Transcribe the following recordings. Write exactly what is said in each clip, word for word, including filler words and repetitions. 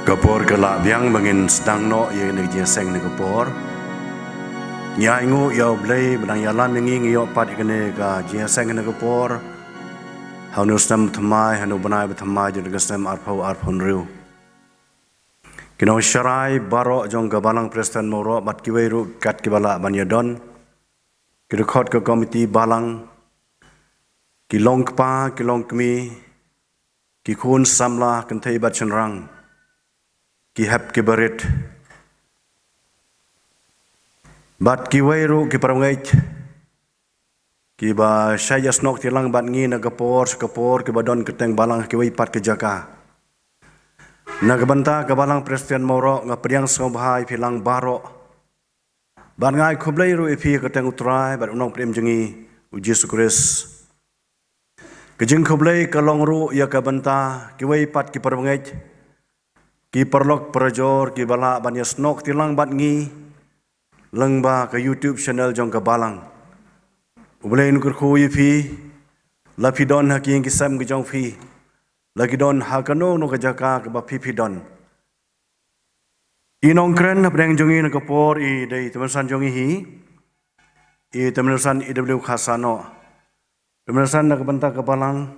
Ka por ka la biang ba ngin sdang noh ïa kane ka jingïaseng ha kane ka por. Ngi ainguh ïa U Blei ba dang ïalam ïa ngi, ngi ïoh pat ïa kane ka jingïaseng ha kane ka por. Ha une u snem thymmai, ha une u bnai ba thymmai jong ka snem arphew arphew hynriew. Ki nongsharai baroh jong ka Balang Presbyterian Mawroh bad kiwei ruh kat kiba lah ban ïadon, ki dkhot ka komiti balang, ki long kpa, ki long kmie, ki khun samla kynthei bad shynrang, ki hep ki barit, bad kiwei ruh ki parabangeit kiba shait ïasnoh kti lang bad ngi na ka por sha ka por, kiba don kyrteng balang ha kiwei pat ki jaka. Na ka bynta ka Balang Presbyterian Mawroh nga pdiang sngewbha ïa phi lang baroh. Bad nga ai khublei ruh ïa phi ha ka kyrteng U Trai bad U Nongpynim jong ngi U Jisu Khrist. Ka jingkhublei ka long ruh ïa ka bynta kiwei pat ki parabangeit, ki paralok parajor kiba lah ban ïasnoh kti lang bad ngi lyngba ka YouTube channel jong ka balang. U Blei un kyrkhu ïa phi, la phi don ha ki ïing ki sem ki jong phi, la ki don ha kano kano ka jaka kaba phi phi don. I nongkren hapdeng jong ngi na ka por i dei i tymmen basan jong ngi hi, i tymmen basan E W Khasano. Tymmen basan na ka bynta ka balang,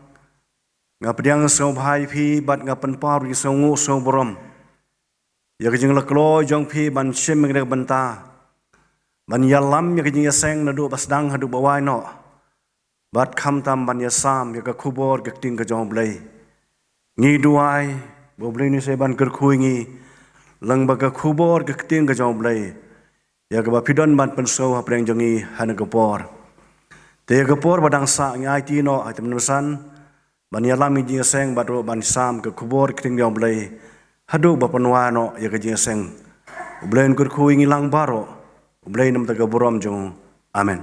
nga pdiang sngewbha ïa phi bad nga pynpaw ruh ïa ka sngewnguh sngewburom ïa ka jingleh kloi jong phi ban shim ïa ka bynta ban ïalam ïa ka jingïaseng naduh ba sdang haduh ba wai noh. Bad khamtam ban ïasam ïa ka khubor ka ktien ka jong U Blei. Ngi duwai ba U Blei un sa ban kyrkhu ïa ngi lyngba ka khubor ka ktien ka jong U Blei, ïa kaba phi don ban pynsngew hapdeng jong ngi ha kane ka por. Te ïa ka por ba dang sah ngi aiti noh ïa i tymmen basan ban ïalam ïa ka jingïaseng bad ruh ban sam ka khubor ka ktien ka jong U Blei haduh ba pynwai noh ïa ka jingïaseng. U Blei un kyrkhu ïa ngi lang baroh. U Blei un ai ka burom jong u. Amen.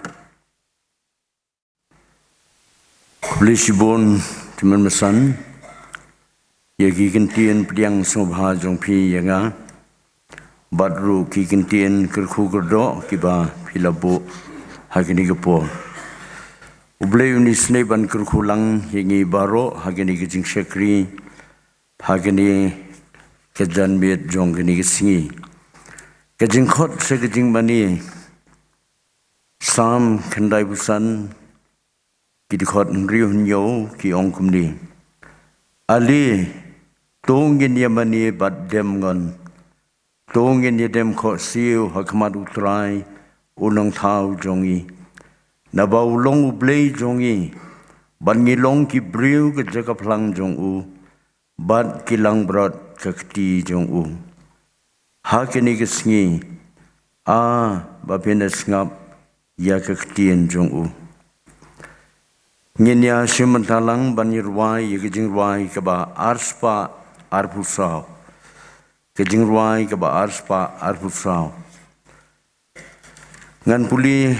Khublei shibun tymmen basan ïa ki kyntien pdiang sngewbha jong phi ïa nga bad ruh ki kyntien kyrkhu kyrdoh kiba phi la buh ha kane ka por. U Blei un isynei ban kyrkhu lang ïa ngi baroh ha kane ka jingshakri, ha kane ka janmiet jong kane ka sngi. Ka jingkhot sha ka jingmane, Salm khyndaiphew san, ki dkhot hynriew hynñiew ki ong kumne: Ale, to ngin ïa mane bad dem ngon, to ngin ïa dem khohsiew ha khmat U Trai U Nongthaw jong ngi. Naba u long U Blei jong ngi, bad ngi long ki briew ka jaka phlang jong u, bad ki langbrot ka kti jong u. Ha kane ka sngi, a ba phin ïa sngap ïa ka ktien jong u. Ngin ïa shim bynta lang ban ïa rwai ïa ka jingrwai kaba arspah arphew saw. Ka jingrwai kaba arspah arphew saw. Ngan pule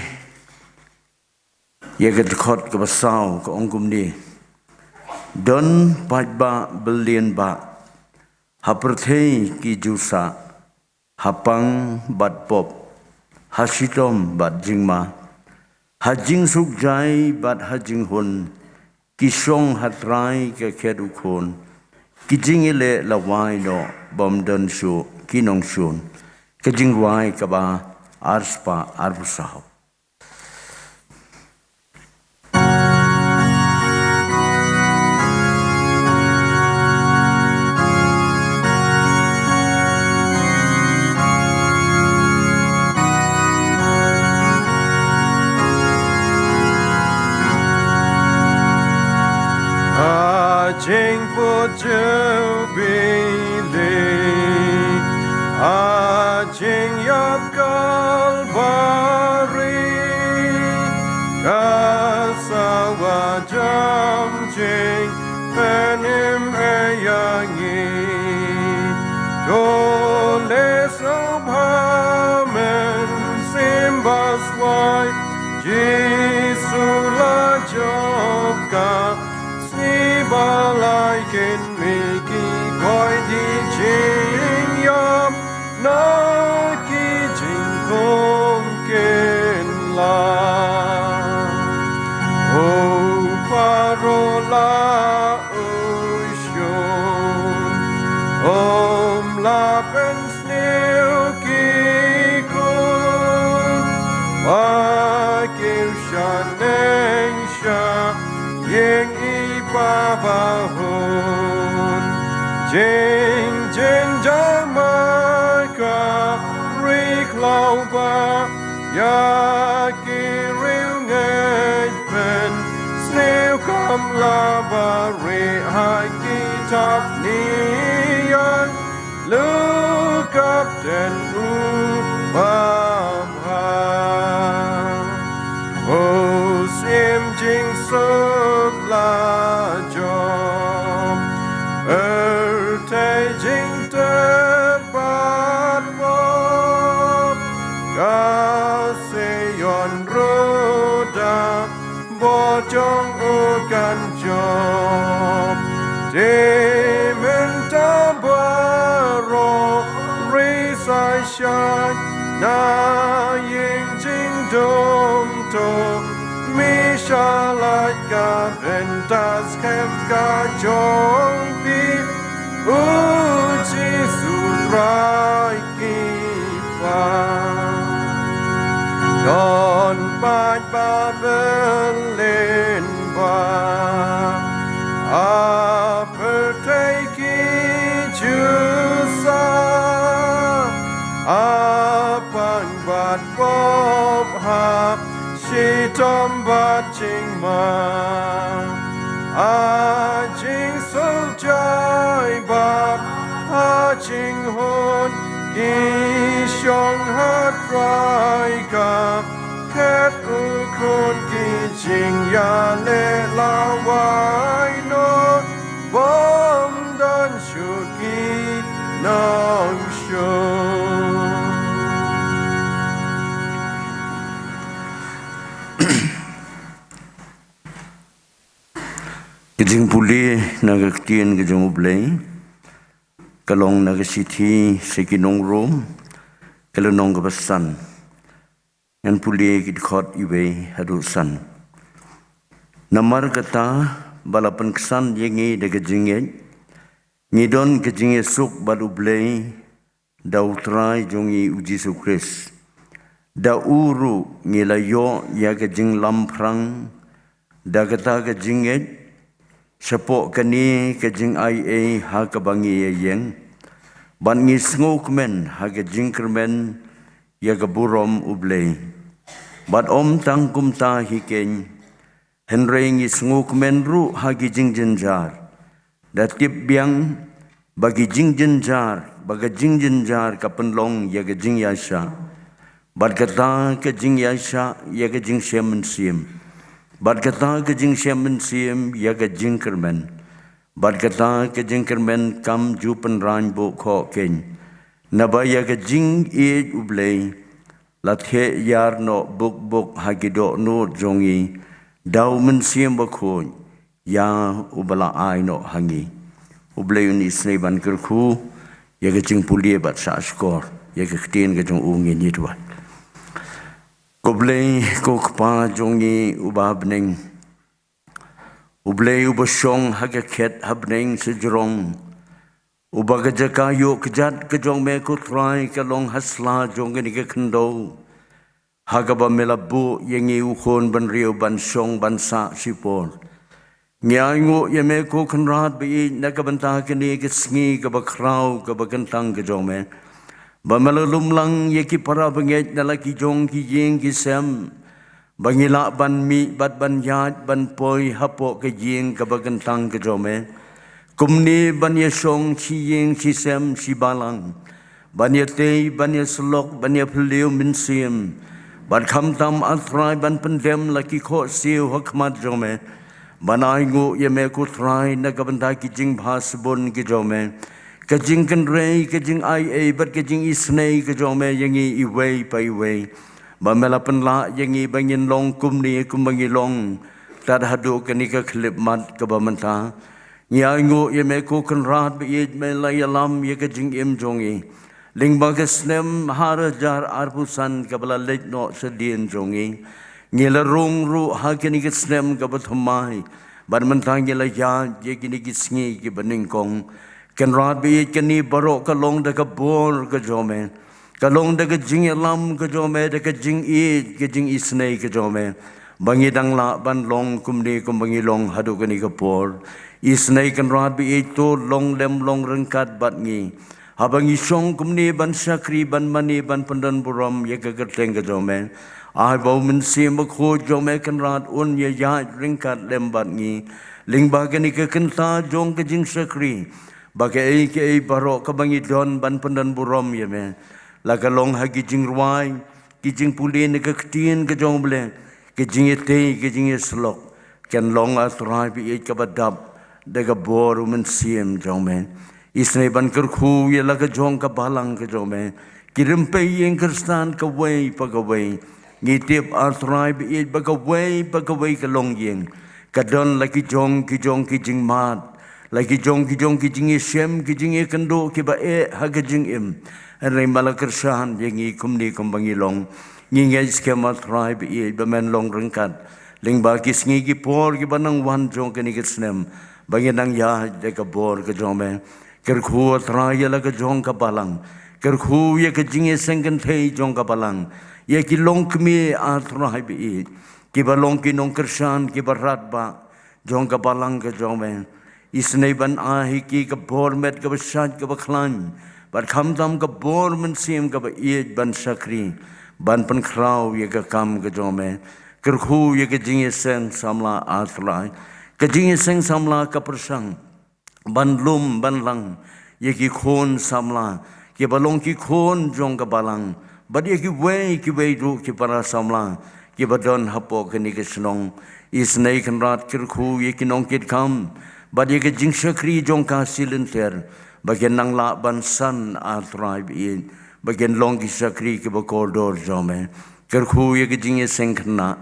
ïa ka dkhot kaba saw, ka ong kumne: Don paidbah byllienbah ha pyrthei ki ju sah, ha pang bad pop, ha shitom bad jingma, ha jingsuk jai bad ha jinghun, ki shong ha trai ka khet u khun, ki jingïaleh la wai noh, bym don shuh ki nongshun. Ka jingrwai kaba arspah arphew saw. A jingput jubilee, a jingïap Kalbari, ka sawa jam jingpynim ïa ngi. To leh sngewbha mynsiem bashlei, Jisu la jop ka sngi ba lai kynmaw, ki khoi Pynsniew ki khun ba kin shaneng sha ïing i Pa bahun. Jingjynjar ma ka ri khlaw ba ïa ki riewngeit pynsniew kham la ba rieh ha ki thapniang. Lukapten u bam ha. Hos im jingsuk la jop. Pyrthei jingtep bad pop. Ka Sion ruh da bor jong u kan jop. Te mynta baroh ri sa shai na ïing jingdum to. Mi shalait ka bynta skhem ka jong phi, u Jisu Trai ki Pa. Don pat ba bylin ba, a pyrthei ki jusa, a pang bad pop hap shitom bad jingma. A jingsngewsih bad a jinghun ki shong ha Trai ka khet, u khun ki jingïaleh lawei noh, bym don shuh ki nongshun. Ka jingpule na ka ktien ka jong U Blei ka long na ka shithi sha ki nong Rom, ka lynnong kaba san. Ngan pule ki dkhot iwei haduh san. Namar kata, ba la pynksan ïa ngi da ka jingngeit, ngi don ka jingïasuk bad U Blei da U Trai jong ngi U Jisu Khrist. Da u ruh ngi la ïoh ïa ka jinglamphrang da kata ka jingngeit, shapoh kane ka jingaiei ha kaba ngi ïeng, bad ngi sngewkmen ha ka jingkyrmen ïa ka burom U Blei. Bad ym tang kumta hi keiñ, hynrei ngi sngewkmen ruh ha ki jingjynjar, da tip biang ba ki jingjynjar, ba ka jingjynjar ka pynlong ïa ka jingïaishah, bad kata ka jingïaishah ïa ka jingshem mynsiem, bad kata ka jingshem mynsiem ïa ka jingkyrmen, bad kata ka jingkyrmen kam ju pynrang buh khoh keiñ, naba ïa ka jingïeit U Blei la theh ïar noh buk buk ha ki dohnud jong ngi da U Mynsiem Bakhuid, ïa uba la ai noh ha ngi. U Blei un isynei ban kyrkhu ïa ka jingpule bad shahshkor ïa ka ktien ka jong u. Ngin ïa duwai. Ko Blei, ko Kpa jong ngi uba ha bneng, U Blei uba shong ha ka khet ha bneng shajrong, uba ka jaka ïoh kjat ka jong me ko Trai ka long ha sla jong kane ka khyndew, ha kaba me la buh ïa ngi u khun bynriew ban shong ban sah shipor. Ngi ainguh ïa me ko Kynrad ba ïeit na ka bynta kane ka sngi kaba khraw kaba kyntang ka jong me, ba me la lum lang ïa ki para bangeit na la ki jong ki ïing ki sem, ba ngi lah ban mih bad ban ïaid ban poi hapoh ka ïing kaba kyntang ka jong me, kumne ban ïa shong shi ïing shi sem shi balang, ban ïa tei, ban ïa syllok, ban ïa phylliew mynsiem, bad khamtam A Trai ban pyndem la ki khohsiew ha khmat jong me, ban ainguh ïa me ko Trai na ka bynta ki jingbha sbun ki jong me, ka jingkynrei, ka jingaiei bad ka jingisynei ka jong me ïa ngi iwei pa iwei, ba me la pynlah ïa ngi ba ngin long kumne kumba ngi long tad haduh kane ka khyllipmat kaba mynta. Ngi ainguh ïa me ko Kynrad ba ïeit, me la ïalam ïa ka jingim jong ngi lyngba ka snem ar hajar arphew san kaba la leit noh shadien jong ngi. Ngi la rung ruh ha kane ka snem kaba thymmai, bad mynta ngi la ïaid ïa kine ki sngi kiba nyngkong. Kynrad ba ïeit, kane baroh ka long da ka bor ka jong me. Ka long da ka jingïalam ka jong me, da ka jingïeit, ka jingisynei ka jong me, ba ngi dang lah ban long kumne kumba ngi long haduh kane ka por. Isynei Kynrad ba ïeit, to long lem long ryngkat bad ngi. Haba ngi shong kumne ban shakri, ban mane, ban pyndonburom ïa ka kyrteng ka jong me. Ai ba U Mynsiem Bakhuid jong me Kynrad un ïaid ryngkat lem bad ngi. Lyngba kane ka kynta jong ka jingshakri, ba kaei kaei baroh kaba ngi don ban pyndonburom ïa me, la ka long ha ki jingrwai, ki jingpule na ka ktien ka jong U Blei, ki jingïatei, ki jingïasyllok, kan long, A Trai ba ïeit, kaba dap da ka bor U Mynsiem jong me. Isynei ban kyrkhu ïa la ka jong ka balang ka jong me, ki rympei ïing khristan kawei pa kawei. Ngi tip, A Trai ba ïeit, ba kawei pa kawei ka longïing ka don la ki jong ki jong ki jingmad, la ki jong ki jong ki jingïashem, ki jingïakynduh kiba eh ha ka jingim. Hynrei ma la kyrshan ïa ngi kumne kumba ngi long, ngi ngeit skhem, A Trai ba ïeit, ba men long ryngkat lyngba ki sngi ki por kiba nang wan jong kane ka snem, ba ngin nang ïaid da ka bor ka jong me. Kyrkhu, A Trai, ïa la ka jong ka balang. Kyrkhu ïa ka jingïaseng kynthei jong ka balang, ïa ki longkmie, A Trai ba ïeit, kiba long ki nongkyrshan kiba radbah jong ka balang ka jong me. Isynei ban ai ha ki ka bor met kaba shait kaba khlaiñ, bad khamtam ka bor mynsiem kaba ïeit ban shakri, ban pynkhraw ïa ka kam ka jong me. Kyrkhu ïa ka jingïaseng samla, A Trai. Ka jingïaseng samla ka pyrshang ban lum ban lang ïa ki khun samla, kiba long ki khun jong ka balang, bad ïa kiwei kiwei ruh ki para samla kiba don hapoh kane ka shnong. Isynei Kynrad, kyrkhu ïa ki nongkitkam bad ïa ka jingshakri jong ka shilynter, ba kin nang lah ban san, A Trai ba ïeit, ba kin long ki shakri kiba kordor jong me. Kyrkhu ïa ka jingïaseng khynnah,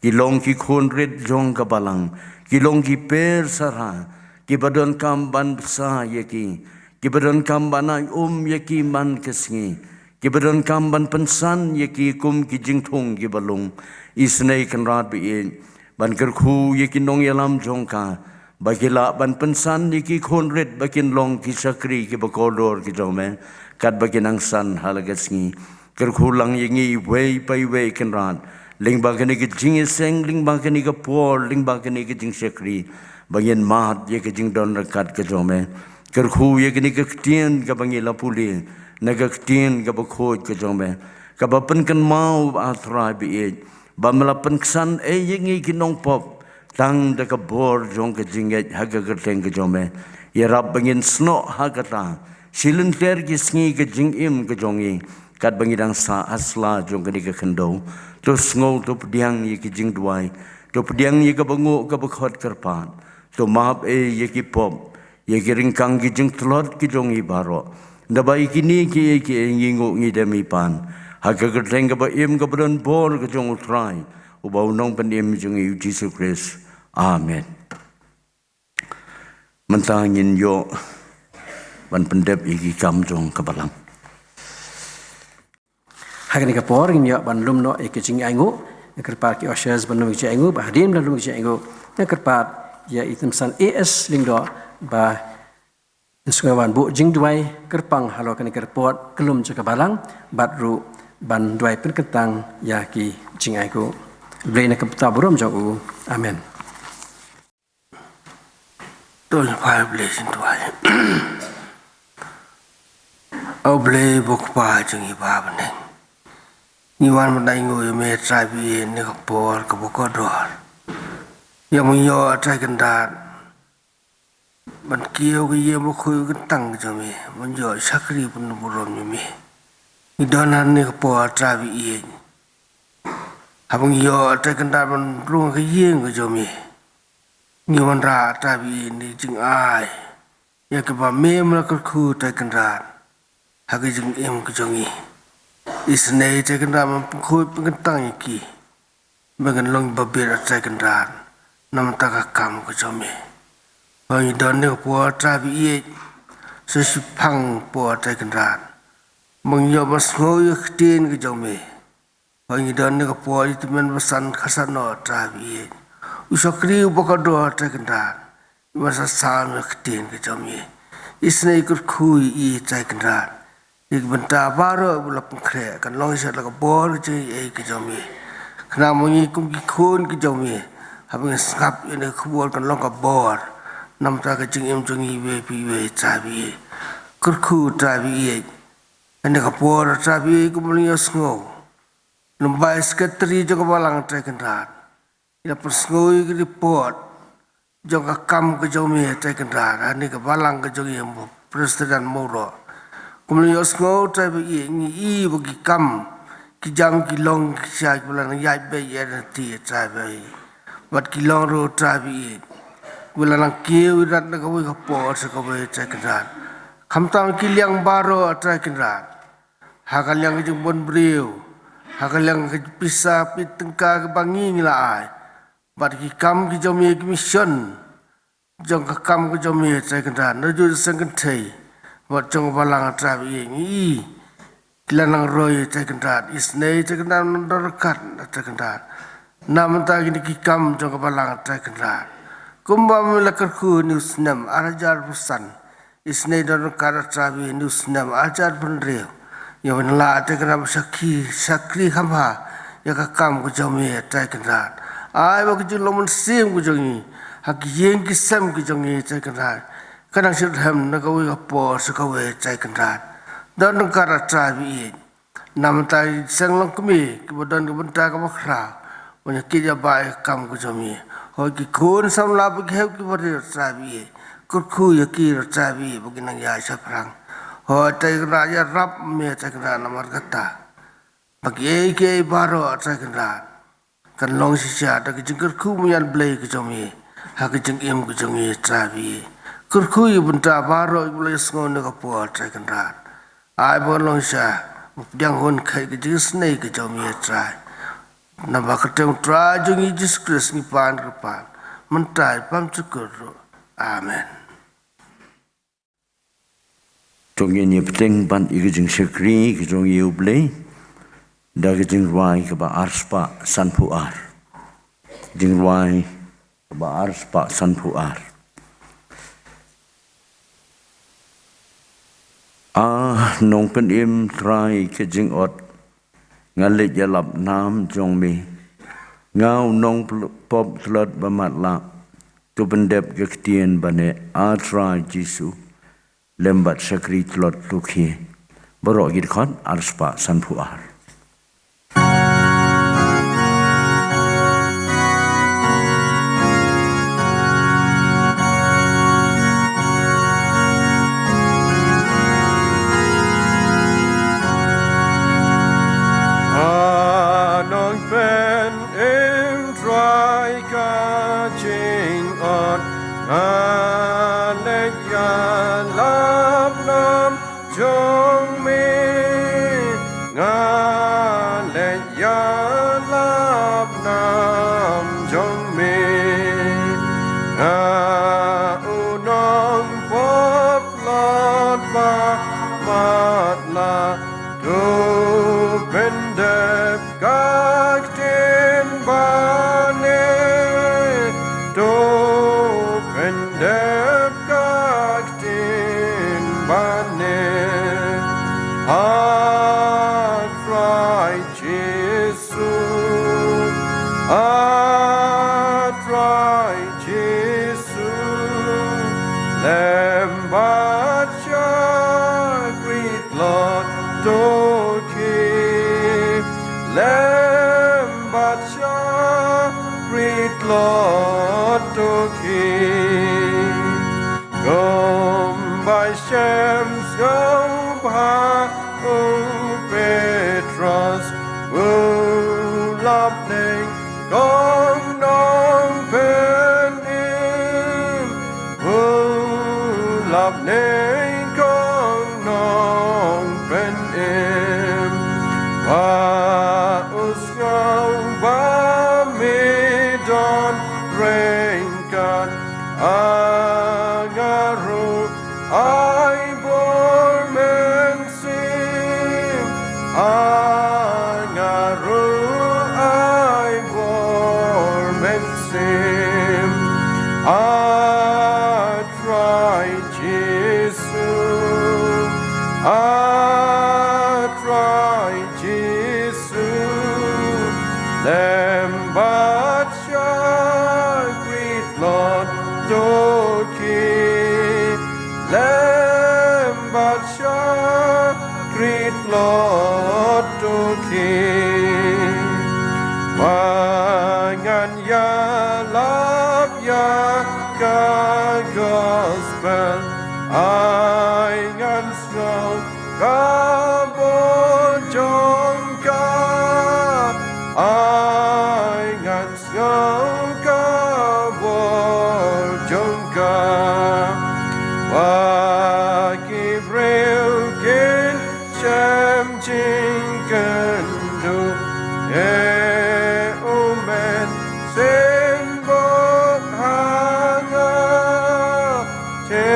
ki long ki khunrit jong ka balang, ki long ki per sara, kiba donkam ban bsa ïa ki, kiba donkam ban ai um ïa ki man ka sngi, kiba donkam ban pynsan ïa ki kum ki jingthung kiba lung. Isynei Kynrad ba ïeit, ban kyrkhu ïa ki nongïalam jong ka, ba ki lah ban pynsan ïa ki khunrit ba kin long ki shakri kiba kordor ki jong me, katba ki nang san ha la ka sngi. Kyrkhu lang ïa ngi iwei pa iwei Kynrad, lyngba kane ka jingïaseng, lyngba kane ka por, lyngba kane ka jingshakri, ba ngin mad ïa ka jingdon ryngkat ka jong me. Kyrkhu ïa kane ka ktien kaba ngi la pule, na ka ktien kaba khuid ka jong me, kaba pynkynmaw, A Trai ba ïeit, ba me la pynksan ei ïa ngi ki nongpop tang da ka bor jong ka jingngeit ha ka kyrteng ka jong me. Ïarap ba ngin snoh ha kata shilynter ki sngi ka jingim ka jong ngi, katba ngi dang sah ha sla jong kane ka khyndew. To sngew, to pdiang ïa ki jingduwai, to pdiang ïa kaba nguh kaba khot kyrpad, to map ei ïa ki pop, ïa ki ryngkang ki jingtlot ki jong ngi baroh. Naba ïa kine kiei kiei ngi nguh ngi dem ngi pan ha ka kyrteng kaba im kaba don bor ka jong U Trai, uba U Nongpynim jong ngi U Jisu Khrist. Amen. Mynta ngin ïoh ban pyndep ïa ki kam jong ka balang. Ha kane ka por ngin ïoh ban lum noh ïa ki jingainguh. Nga kyrpad ki ushers ban lum ki jingainguh, ba hadien ban lum ki jingainguh, nga kyrpad ïa i Tymsan A S Lyngdoh ba in sngewbha ban buh jingduwai kyrpang halor kane ka report ka lum jong ka balang, bad ruh ban duwai pynkyntang ïa ki jingainguh. Blei na ka bynta burom jong u. Amen. To ngin ïa pyrshang duwai. A Blei bad Kpa jong ngi ba ha bneng, ngi wan ban ainguh ïa me, Trai ba ïeit, ha kane ka por kaba kordor. Ïa me, ngi ïoh, Trai Kynrad, ban kiew ka ïing bakhuid kyntang ka jong me, ban ïoh shakri pynburom ïa me. Ngi don ha kane ka por, Trai ba ïeit, haba ngi ïoh, Trai Kynrad, ban rung ha ka ïing ka jong me, ngi wanrah, Trai ba ïeit, na ka jingai ïa kaba me me la kyrkhu, Trai Kynrad, ha ka jingim ka jong ngi. Isynei, Trai Kynrad, ban pynkhuid pynkyntang ïa ki, ba kin long babit, Trai Kynrad, na ka bynta ka kam ka jong me. Ba ngi don ha kane ka por, Trai ba ïeit, sa shiphang por, Trai Kynrad, ba ngi ïoh ban sngew ïa ka ktien ka jong me. Ba ngi don ha kane ka por, ïa i tymmen basan khatsan noh, Trai ba ïeit, u shakri uba kordor, Trai Kynrad, iba sa sam ïa ka ktien ka jong me. Isynei kyrkhu ïa i Trai Kynrad. Ïa ki bynta baroh ba la pynkhreh kan long shisha da ka bor ka jong i, ka jong me. Khnang ba ngi kum ki khun ka jong me, haba ngi sngap ïa kane ka khubor kan long ka bor. Namar ka jingim jong ngi iwei pa iwei Trai ba ïeit. Kyrkhu Trai ba ïeit. Ïa kane ka por Trai ba ïeit kumba ngi ïohsngew, lymbai secretary jong ka balang Trai Kynrad, i la pynsngew ïa ka report jong ka kam ka jong me Trai Kynrad ha kane ka balang ka jong i, mo, Presbyterian Mawroh. Kumba ngi ïohsngew Trai ba ïeit, ngi i ba ki kam ki jam ki long ki sha kiba la nang ïaid beit ïaid lynti Trai ba ïeit. Bad ki long ruh Trai ba ïeit, kiba la nang kiew ïaid na kawei ka por sha kawei Trai Kynrad. Khamtam ki liang baroh Trai Kynrad. Ha ka liang ka jingbun briew, ha ka liang ka pisa pit tyngka kaba ngi ngi la ai. Bad ki kam ki jong me, ki mission jong ka kam ka jong me Trai Kynrad, na ju seng kynthei bad jong ka balang Trai ba ïeit, ngi i ki la nang roi Trai Kynrad. Isynei Trai Kynrad, nang don ryngkat Trai Kynrad. Na bynta kine ki kam jong ka balang Trai Kynrad, kumba me la kyrkhu ha une u snem ar hajar arphew san, isynei don ryngkat Trai ba ïeit ha une u snem ar hajar arphew hynriew. Ïa ban lah Trai Kynrad ban shakri, shakri kham bha ïa ka kam ka jong me Trai Kynrad. Ai ba ka jinglong mynsiem ka jong ngi ha ki ïing ki sem ka jong ngi Trai Kynrad, kan nang shitrhem na kawei ka por sha kawei Trai Kynrad. Don ryngkat Trai ba ïeit. Na bynta ki seng longkmie kiba don ka bynta kaba khraw ban ïa kit ïa ba ïa ka kam ka jong me. Hooid, ki khun samla ba ki hep kiba rit Trai ba ïeit, kyrkhu ïa ki Trai ba ïeit ba kin nang ïaid shaphrang. Hooid Trai Kynrad, ïarap me Trai Kynrad namar kata ba kiei kiei baroh Trai Kynrad kan long shisha da ka jingkyrkhu mynta Blei ka jong me ha ka jingim ka jong me Trai ba ïeit. Kyrkhu ïa ki bynta baroh kiba la ïohsngew ha kane ka por Trai Kynrad. Ai ba kan long shisha ba pdiang hun kheit ka jingisynei ka jong me Trai. Namar kyrteng u Trai jong ngi Jisu Khrist ngi pan kyrpad, mynta bad shakhmat ruh. Amen. To ngin ïa bteng ban ïa ka jingshakri ka jong ngi ïa U Blei da ka jingrwai kaba arspah sanphew ar. Jingrwai kaba arspah sanphew ar. A Nongpynim Trai ka jingot, nga leit ïalap nam jong me. Nga u nongpop tlot ba matlah, to pyndep ka ktien ba neh, A Trai Jisu. Lem bad shakri tlot to khie. Baroh ki dkhot, arspah sanphew ar. A Nongpynim Trai ka jingot, nga leit ïalap nam jong me, nga leit ïalap nam jong me. Nga u nongpop tlot ba matlah, to pyndep ka ktien ba neh, to pyndep ka ktien ba neh. A Trai Jisu, A Trai Jisu, lem bad shakri tlot to khie, lem bad shakri tlot to khie. Kumba shym sngewbha u Petros, u lap nyngkong Nongpynim, u lap nyngkong Nongpynim. Ba u sngew ba me don ryngkat, a nga ruh ai bor mynsiem, a nga ruh ai bor bad shakri tlot, to King. Ba ngan ïalap ïa ka gospel, ai ngan sngew ka bor jong ka, ai ngan sngew ka bor jong ka. Ba ki briew kin shem jingkynduh, te u Mynsiem ha nga, te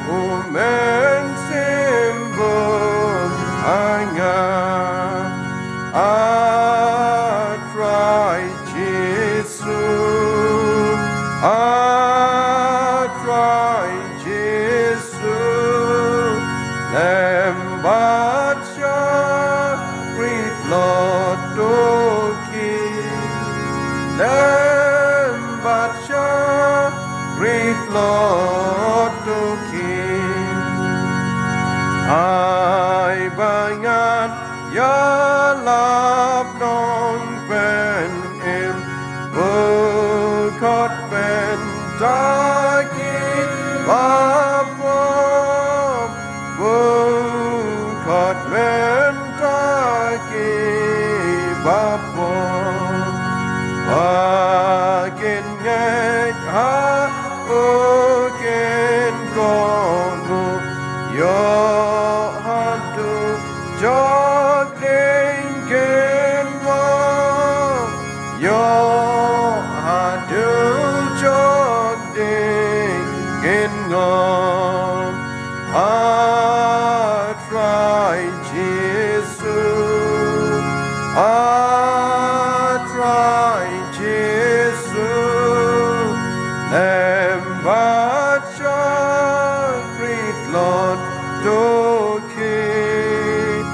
u Mynsiem ha nga. A Trai Jisu, a Trai Jisu, lem bad shakri tlot, to King. Lem bad shakri tlot, to King. Ai ba ngan ïalap nongpynim, bun khot mynta kiba pop, bun khot mynta kiba pop. Ba kin ngeit ha u, kin kohnguh, ïoh haduh jok ding kin ngop, ïoh haduh jok ding kin ngop. A Trai Jisu, a Trai Jisu, lem bad shakri tlot, to King.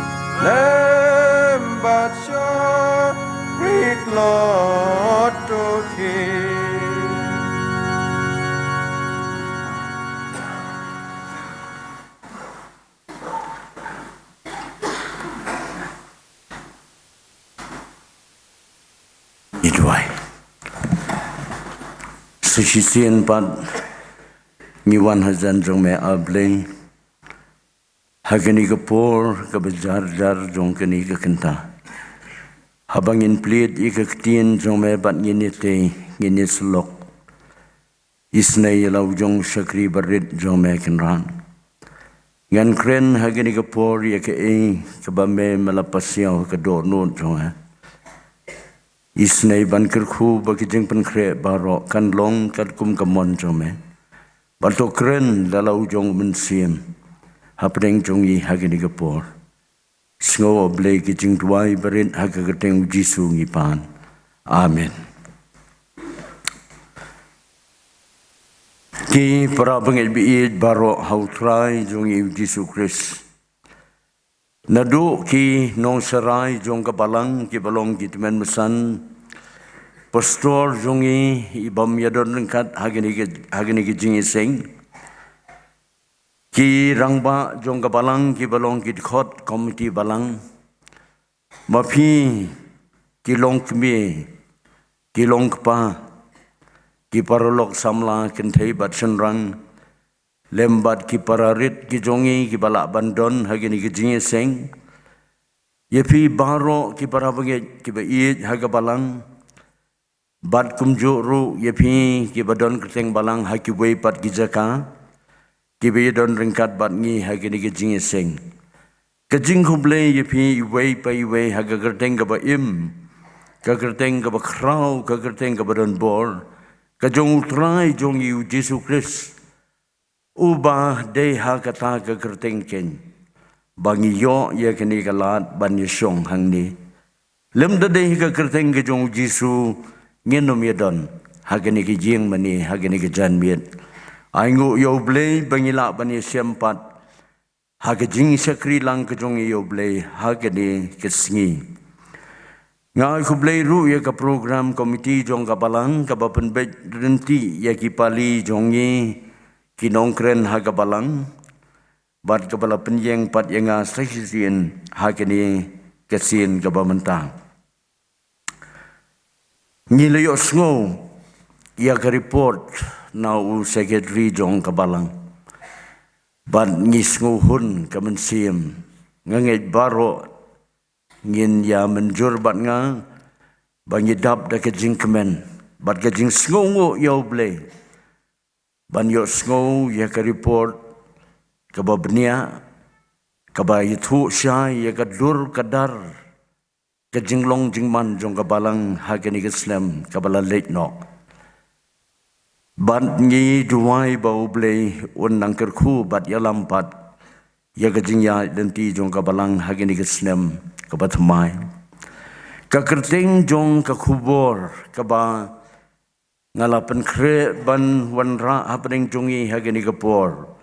Lem bad shakri tlot, to King. Ngi duwai. Sa shisien pat ngi wan hajan jong me, A Blei, ha kane ka por kaba jar jar jong kane ka kynta, haba ngin plie ïa ka ktien jong me bad ngin ïatei, ngin ïasyllok. Isynei ïa la u jong u shakri barit jong me, Kynrad. Ngan kren ha kane ka por ïa kaei kaba me, me la pasiaw ha ka dohnud jong nga. Isynei ban kyrkhu ba ki jingpynkhreh baroh kan long katkum ka mon jong me. Bad to kren da la u jong u Mynsiem hapdeng jong ngi ha kane ka por. Sngew, A Blei, ki jingduwai barit, ha ka kyrteng U Jisu ngi pan. Amen. Ki para bangeit ba ïeit baroh ha U Trai jong ngi U Jisu Khrist. Naduh ki nongsharai jong ka balang kiba long ki tymmen basan, pastor jong ngi i bym ïadon ryngkat ha kine ki, ha kine ki jingïaseng. Ki rangbah jong ka balang kiba long ki dkhot komiti balang. Ma phi ki longkmie, ki longkpa, ki paralok samla kynthei bad shynrang, lem bad ki pararit ki jong ngi kiba lah ban don ha kine ki jingïaseng. Ïa phi baroh ki para bangeit kiba ïeit ha ka balang. Bad kumjuh ruh ïa phi kiba don kyrteng balang ha kiwei pat ki jaka, kiba ïadon ryngkat bad ngi ha kine ki jingïaseng. Ka jingkhublei ïa phi iwei pa iwei ha ka kyrteng kaba im, ka kyrteng kaba khraw, ka kyrteng kaba don bor, ka jong U Trai jong ngi U Jisu Khrist. Uba dei ha kata ka kyrteng keiñ ba ngi ïoh ïa kane ka lad ban ïashong hangne. Lymda dei ha ka kyrteng ka jong U Jisu ngin ym ïadon ha kane ka jingmane, ha kane ka janmiet. Ai nguh ïa U Blei ba ngi lah ban ïashem pat ha ka jingshakri lang ka jong ngi ïa U Blei ha kane ka sngi. Nga ai khublei ruh ïa ka program committee jong ka balang kaba pynbeit ryntih ïa ki pali jong ngi ki nongkren ha ka balang. bad kaba la pynïeng pat ïa nga sa shisien ha kane ka sien kaba mynta. Ngi la ïohsngew ïa ka report na u secretary jong ka balang. Bad ngi sngewhun ka mynsiem, nga ngeit baroh ngin ïa mynjur bad nga ba ngi dap da ka jingkmen bad ka jingsngewnguh ïa U Blei ban ïohsngew ïa ka report kaba bniah, kaba ïathuh shai ïa ka dur ka dar ka jinglong jingman jong ka balang ha kane ka snem kaba la leit noh. Bad ngi duwai ba U Blei un nang kyrkhu bad ïalam pat ïa ka jingïaid lynti jong ka balang ha kane ka snem kaba thymmai. Ka kyrteng jong ka khubor kaba nga la pynkhreh ban wanrah hapdeng jong ngi ha kane ka por,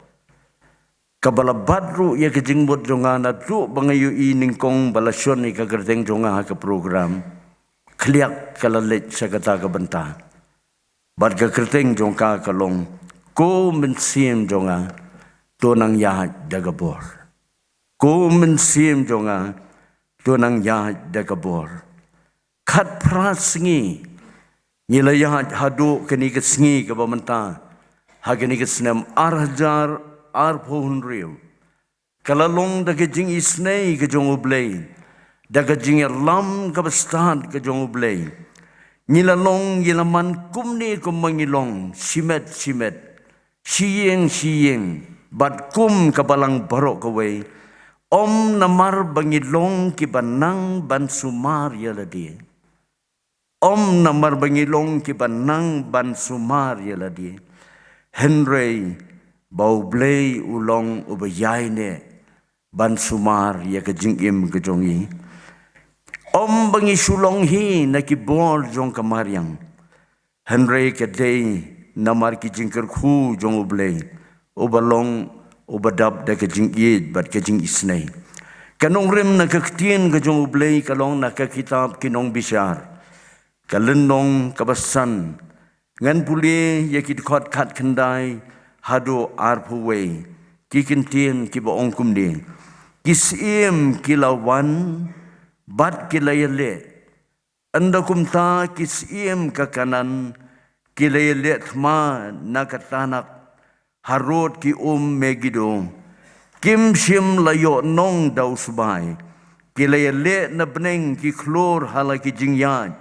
kaba la bat ruh ïa ka jingmut jong nga naduh ba nga ïohi nyngkong ba la shon ïa ka kyrteng jong nga ha ka program, khliak ka la leit sha kata ka bynta. Bad ka kyrteng jong ka ka long, Ko Mynsiem jong nga, to nang ïaid da ka bor. Ko Mynsiem jong nga, to nang ïaid da ka bor. Khatphra sngi ngi la ïaid haduh kane ka sngi kaba mynta, ha kane ka snem ar hajar arphew hynriew. Ka la long da ka jingisynei ka jong U Blei, da ka jingïalam kaba stad ka jong U Blei. Ngi la long, ngi la man kumne kumba ngi long, shimet shimet, shi ïing shi ïing, bad kum ka balang baroh kawei. Ym namar ba ngi long kiba nang ban sumar ïa lade. Ym namar ba ngi long kiba nang ban sumar ïa lade, hynrei ba U Blei u long uba ïaineh ban sumar ïa ka jingim ka jong ngi. Ym ba ngi shu long hi na ki bor jong ka mariang, hynrei ka dei namar ki jingkyrkhu jong U Blei, uba long uba dap da ka jingïeit bad ka jingisynei. Ka nongrim na ka ktien ka jong U Blei ka long na ka kitab Ki Nongbishar, ka lynnong kaba san, ngan pule ïa ki dkhot khatkhyndai haduh arphew wei. Ki kyntien kiba ong kumne: Ki syiem ki la wan bad ki la ïaleh, ynda kumta ki syiem ka Kanaan ki la ïaleh thma na ka Tanak, harud ki um Megido. Kim shym la ïoh nong da u sbai. Ki la ïaleh na bneng ki khlur ha la ki jingïaid.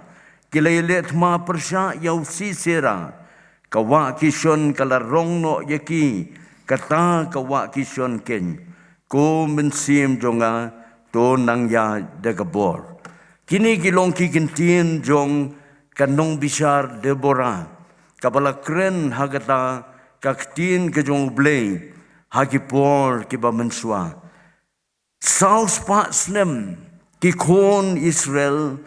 Ki la ïaleh thma pyrshah ïa u Sisera. Ka wah Kishon ka la rong noh ïa ki, kata ka wah Kishon keiñ. Ko mynsiem jong nga, to nang ïaid da ka bor. Kine ki long ki kyntien jong ka nongbishar Deborah, kaba la kren ha kata ka ktien ka jong U Blei ha ki por kiba mynshuwa. Saw spah snem ki khun Israel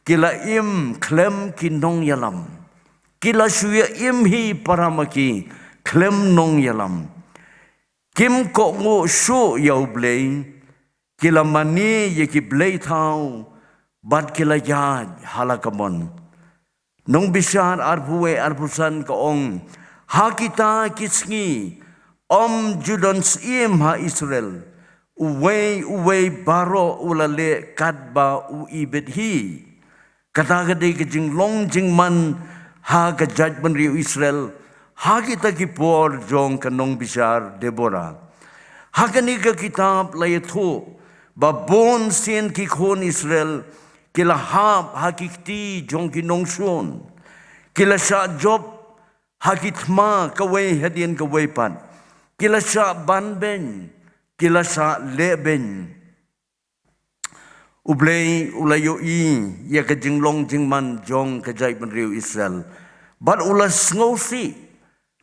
ki la im khlem ki nongïalam. Ki la shu ïa im hi para ma ki khlem nongïalam. Kim kohnguh shuh ïa U Blei, ki la mane ïa ki blei thaw bad ki la ïaid ha la ka mon. Nongbishar arphew wei arphew san ka ong: Ha kita ki sngi ym ju don syiem ha Israel, uwei uwei baroh u la leh katba u ibit hi. Kata ka dei ka jinglong jingman ha ka jaitbynriew Israel ha kita ki por jong ka nongbishar Deborah. Ha kane ka kitab la ïathuh ba bun sien ki khun Israel ki la hap ha ki kti jong ki nongshun. Ki la shah jop ha ki thma kawei hadien kawei pat. Ki la shah ban beiñ, ki la shah leh beiñ. U Blei u la ïohi ïa ka jinglong jingman jong ka jaitbynriew Israel, bad u la sngewsih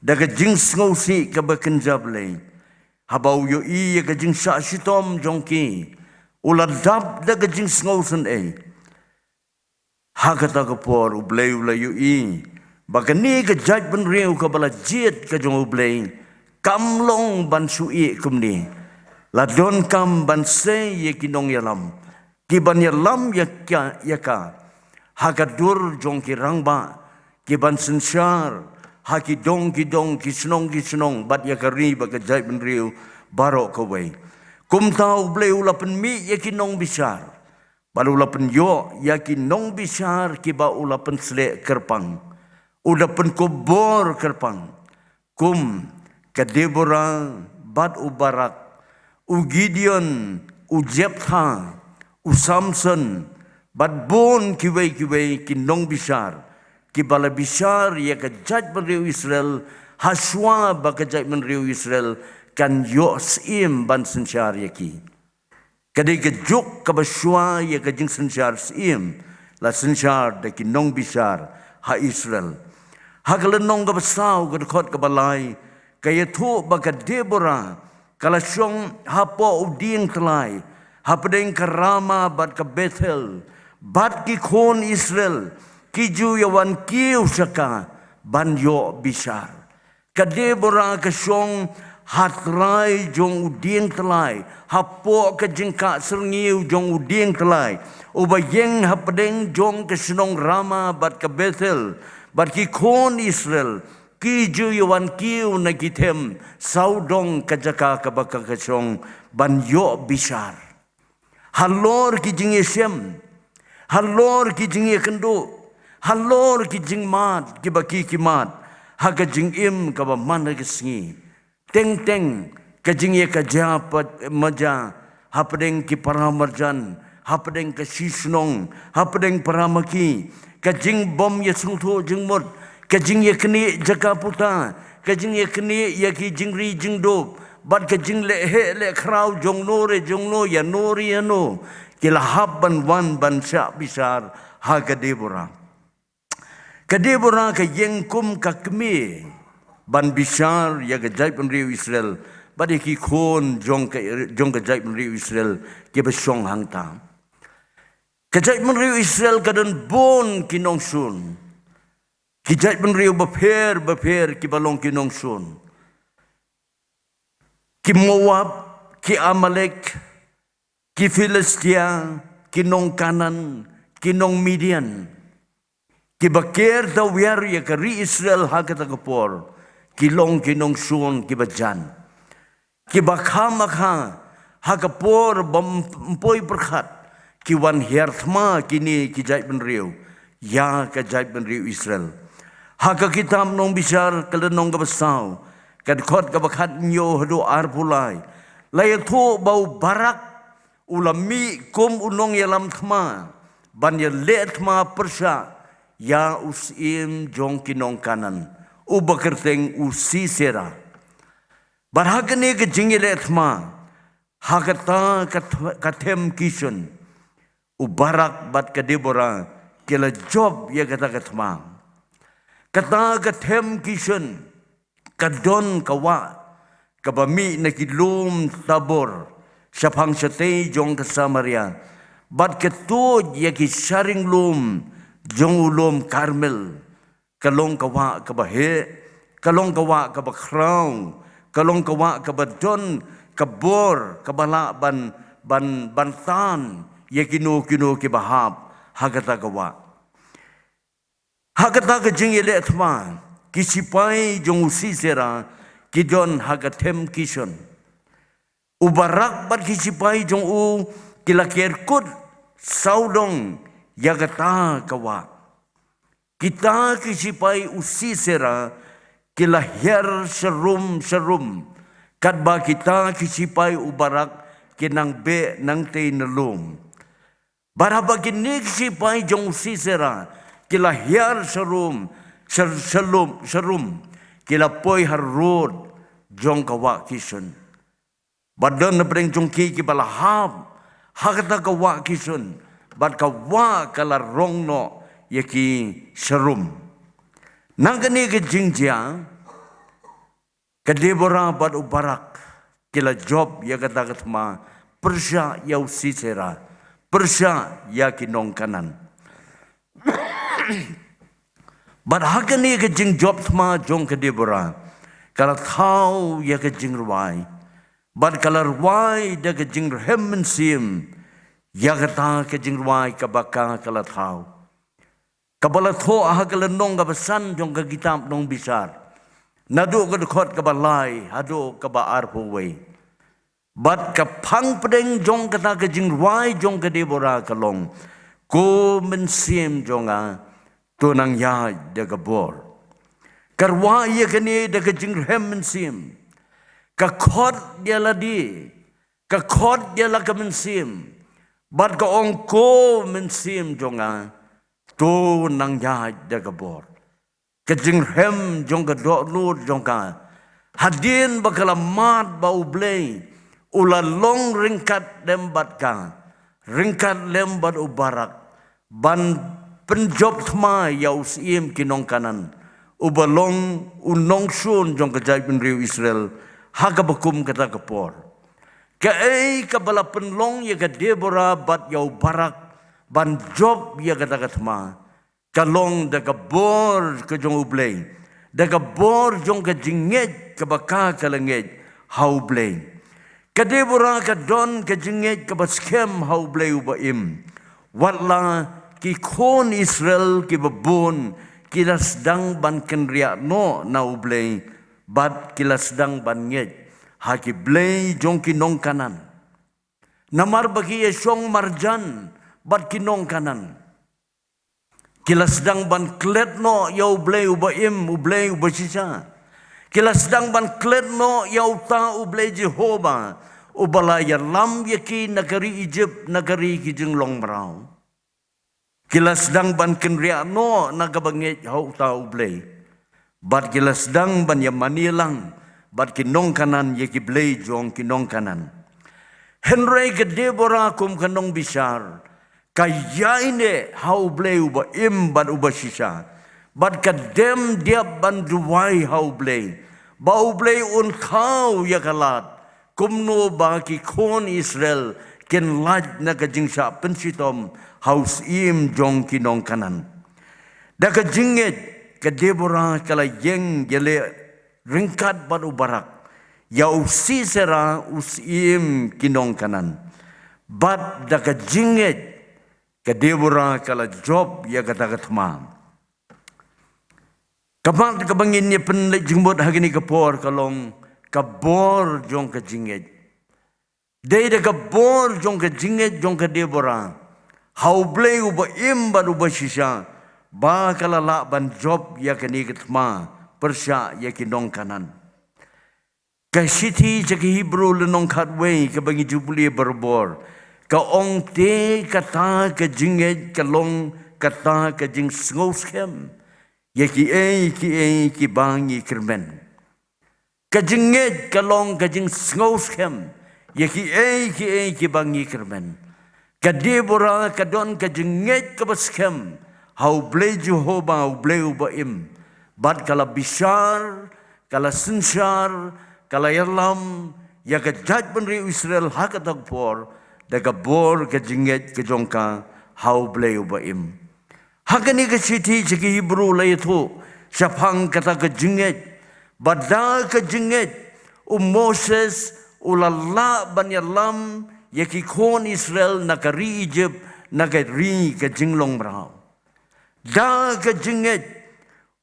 da ka jingsngewsih kaba kynja Blei. Haba u ïohi ïa ka jingshah shitom jong ki, u la dap da ka jingsngewsynei. Ha kata ka por U Blei u la ïohi ba kane ka jaitbynriew kaba la jied ka jong U Blei kam long ban shu ïeh kumne. La donkam ban sei ïa ki nongïalam kiban ïalam ïa ka, ïa ka ha ka dur jong ki rangbah, kiban synshar ha ki dong ki dong, ki shnong ki shnong, bad ïa ka ri bad ka jaitbynriew baroh kawei. Kumta U Blei u la pynmih ïa ki nongbishar, bad u la pynïoh ïa ki nongbishar kiba u la pynsleh kyrpang. U la pynkup bor kyrpang, kum ka Debora bad u Barak, u Gideon, u Jeptha, u Samson, bad bun kiwei kiwei ki nongbishar, kiba la bishar ïa ka jaitbynriew Israel, hashwa ba ka jaitbynriew Israel kan ïoh syiem ban synshar ïa ki. Ka dei ka juk kaba shwa ïa ka jingsynshar syiem, la synshar da ki nongbishar ha Israel. Ha ka lynnong kaba saw, ka dkhot kaba lai, ka ïathuh ba ka Debora ka la shong hapoh u dieng tyllai, hapdeng ka Rama bad ka Bethel, bad ki khun Israel ki ju ïawan kiew sha ka ban ïoh bishar. Ka Debora ka shong ha trai jong u dieng tyllai, hapoh ka jingkah syrngiew jong u dieng tyllai, uba ïeng hapdeng jong ka shnong Rama bad ka Bethel, bad ki khun Israel ki ju ïawan kiew na ki them sawdong ka jaka kaba ka ka shong ban ïoh bishar. Halor ki jingïashem, halor ki jingïakynduh, halor ki jingmad kiba ki ki mad ha ka jingim kaba man ha ka sngi, teng teng ka jingïakajia pat maja hapdeng ki para marjan, hapdeng ka shishnong, hapdeng para maki, ka jingbym ïasngewthuh jingmut, ka jingïaknieh jaka puta, ka jingïaknieh ïa ki jingri jingdup, bad ka jingleh heh leh khraw jong no re jong no ïa no re ïa no, ki la hap ban wan ban shah bishar ha ka Debora. Ka Debora ka ïeng kum ka kmie ban bishar ïa ka jaitbynriew Israel, bad ïa ki khun jong ka, jong ka jaitbynriew Israel kiba shong hangta. Ka jaitbynriew Israel ka don bun ki nongshun. Ki jaitbynriew bapher bapher kiba long ki nongshun. Ki Moab, ki Amalek, ki Philistia, ki nong Kanaan, ki nong Midian. Kiba ker tawiar ïa ka ri Israel ha kata ka por, ki long ki nongshun kiba jan. Kiba kha ma kha, ha ka por bym poi pyrkhat, ki wan hiar thma kine ki jaitbynriew ïa ka jaitbynriew Israel. Ha ka kitab Nongbishar ka lynnong kaba saw, ka dkhot kaba khathynñiew haduh arphew lai, la ïathuh ba u Barak u la mih kum u nongïalam thma ban ïaleh thma pyrshah ïa u syiem jong ki nong Kanaan, uba kyrteng u Sisera. Bad ha kane ka jingïaleh thma ha kata ka th-, ka them Kishon, u Barak bad ka Debora ki la jop ïa kata ka thma. Kata ka them Kishon ka don ka wah kaba mih na ki lum Tabor, shaphang shatei jong ka Samaria, bad ka tuid ïa ki sharing lum jong u lum Karmel. Ka long ka wah kaba heh, ka long ka wah kaba khraw, ka long ka wah kaba don ka bor kaba lah ban, ban, ban tan ïa kino kino kiba hap ha kata ka wah. Ha kata ka jingïaleh thma, ki sipai jong u Sisera ki don ha ka them Kishon. U Barak bad ki sipai jong u ki la ker kut sawdong ïa kata ka wah. Kita ki sipai u Sisera ki la hiar sharum sharum, katba kita ki sipai u Barak ki nang beh nangtei na lum. Bad haba kine ki sipai jong u Sisera ki la hiar sharum, shar-, shalum, sharum, ki la poi harud jong ka wah Kishon. Bad don na pdeng jong ki kiba la hap ha kata ka wah Kishon, bad ka wah ka la rong noh ïa ki sharum. Na kane ka jingjia, ka Debora bad u Barak ki la jop ïa kata ka thma pyrshah ïa u Sisera, pyrshah ïa ki nong Kanaan. Bad ha kane ka jingjop thma jong ka Debora, ka la thaw ïa ka jingrwai, bad ka la rwai da ka jingrhem mynsiem ïa kata ka jingrwai kaba ka, ka la thaw. Kaba la thoh ha ka lynnong kaba san jong ka kitab Nongbishar, naduh ka dkhot kaba lai haduh kaba arphew wei. Bad ka phang pdeng jong kata ka jingrwai jong ka Deborah ka long, Ko mynsiem jong nga, to nang ïaid da ka bor. Ka rwai ïa kane da ka jingrhem mynsiem. Ka khot ïa lade, ka khot ïa la ka mynsiem. Bad ka ong, Ko mynsiem jong nga, to nang ïaid da ka bor. Ka jingrhem jong ka dohnud jong ka, hadien ba ka la mad ba U Blei u la long ryngkat lem bad ka, ryngkat lem bad u Barak, ban pynjop thma ïa u syiem ki nong Kanaan, uba long u nongshun jong ka jaitbynriew Israel, ha kaba kum kata ka por. Kaei kaba la pynlong ïa ka Deborah bad ïa u Barak ban jop ïa kata ka thma, ka long da ka bor ka jong U Blei, da ka bor jong ka jingngeit kaba ka ka la ngeit ha U Blei. Ka Deborah ka don ka jingngeit kaba skhem ha U Blei uba im. Wat la ki khun Israel kiba bun ki la sdang ban kynriah noh na U Blei, bad ki la sdang ban ngeit ha ki blei jong ki nong Kanaan. Namar ba ki ïashong marjan bad ki nong Kanaan. Ki la sdang ban klet noh ïa U Blei uba im, U Blei uba shisha. Ki la sdang ban klet noh ïa uta U Blei Jehobah, uba la ïalam ïa ki na ka ri Ijipt, na ka ri ki jinglong mraw. Ki la sdang ban kynriah noh na kaba ngeit ha uta U Blei. Bad ki la sdang ban ïamane lang bad ki nong Kanaan, ïa ki blei jong ki nong Kanaan. Hynrei ka Deborah kum ka nongbishar, ka ïaineh ha U Blei uba im bad uba shisha. Bad ka dem dep ban duwai ha U Blei, ba U Blei un khaw ïa ka lad, kumno ba ki khun Israel kin lait na ka jingshah pynshitom ha u syiem jong ki nong Kanaan. Da ka jingngeit ka Deborah ka la ïeng ïaleh ryngkat bad u Barak ïa u Sisera u syiem ki nong Kanaan. Bad da ka jingngeit ka Deborah ka la jop ïa kata ka thma. Ka mat kaba ngin ïa pynleit jingmut ha kane ka por ka long ka bor jong ka jingngeit. Dei da ka bor jong ka jingngeit jong ka Deborah ha U Blei uba im bad uba shisha, ba ka la lah ban jop ïa kane ka thma pyrshah ïa ki nong Kanaan. Ka shithi sha ki Hebru lynnong khatwei kaba ngi ju pule barabor, ka ong te kata ka jingngeit ka long kata ka jingsngewskhem ïa kiei kiei kiba ngi kyrmen. Ka jingngeit ka long ka jingsngewskhem ïa kiei kiei kiba ngi kyrmen. Ka Deborah ka don ka jingngeit kaba skhem ha U Blei Jehobah, U Blei uba im. Bad ka la bishar, ka la synshar, ka la ïalam ïa ka jaitbynriew Israel ha kata ka por da ka bor ka jingngeit ka jong ka ha U Blei uba im. Ha kane ka shithi sha ki Hebru la ïathuh shaphang kata ka jingngeit, ba da ka jingngeit u Moses u la lah ban ïalam ïa ki khun Israel na ka ri Ijipt, na ka ri ka jinglong mraw. Da ka jingngeit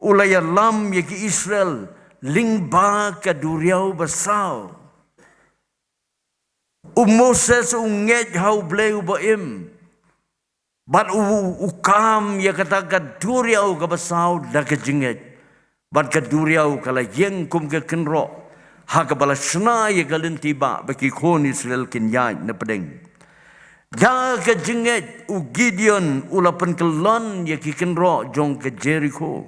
u la ïalam ïa ki Israel lyngba ka duriaw basaw. U Moses u ngeit ha U Blei uba im. Bad u, u kam ïa kata ka duriaw kaba saw da ka jingngeit. Bad ka duriaw ka la ïeng kum ka kynroh ha kaba la shna ïa ka lynti bah ba ki khun Israel kin ïaid na pdeng. Da ka jingngeit u Gideon u la pynkyllon ïa ki kynroh jong ka Jerikho.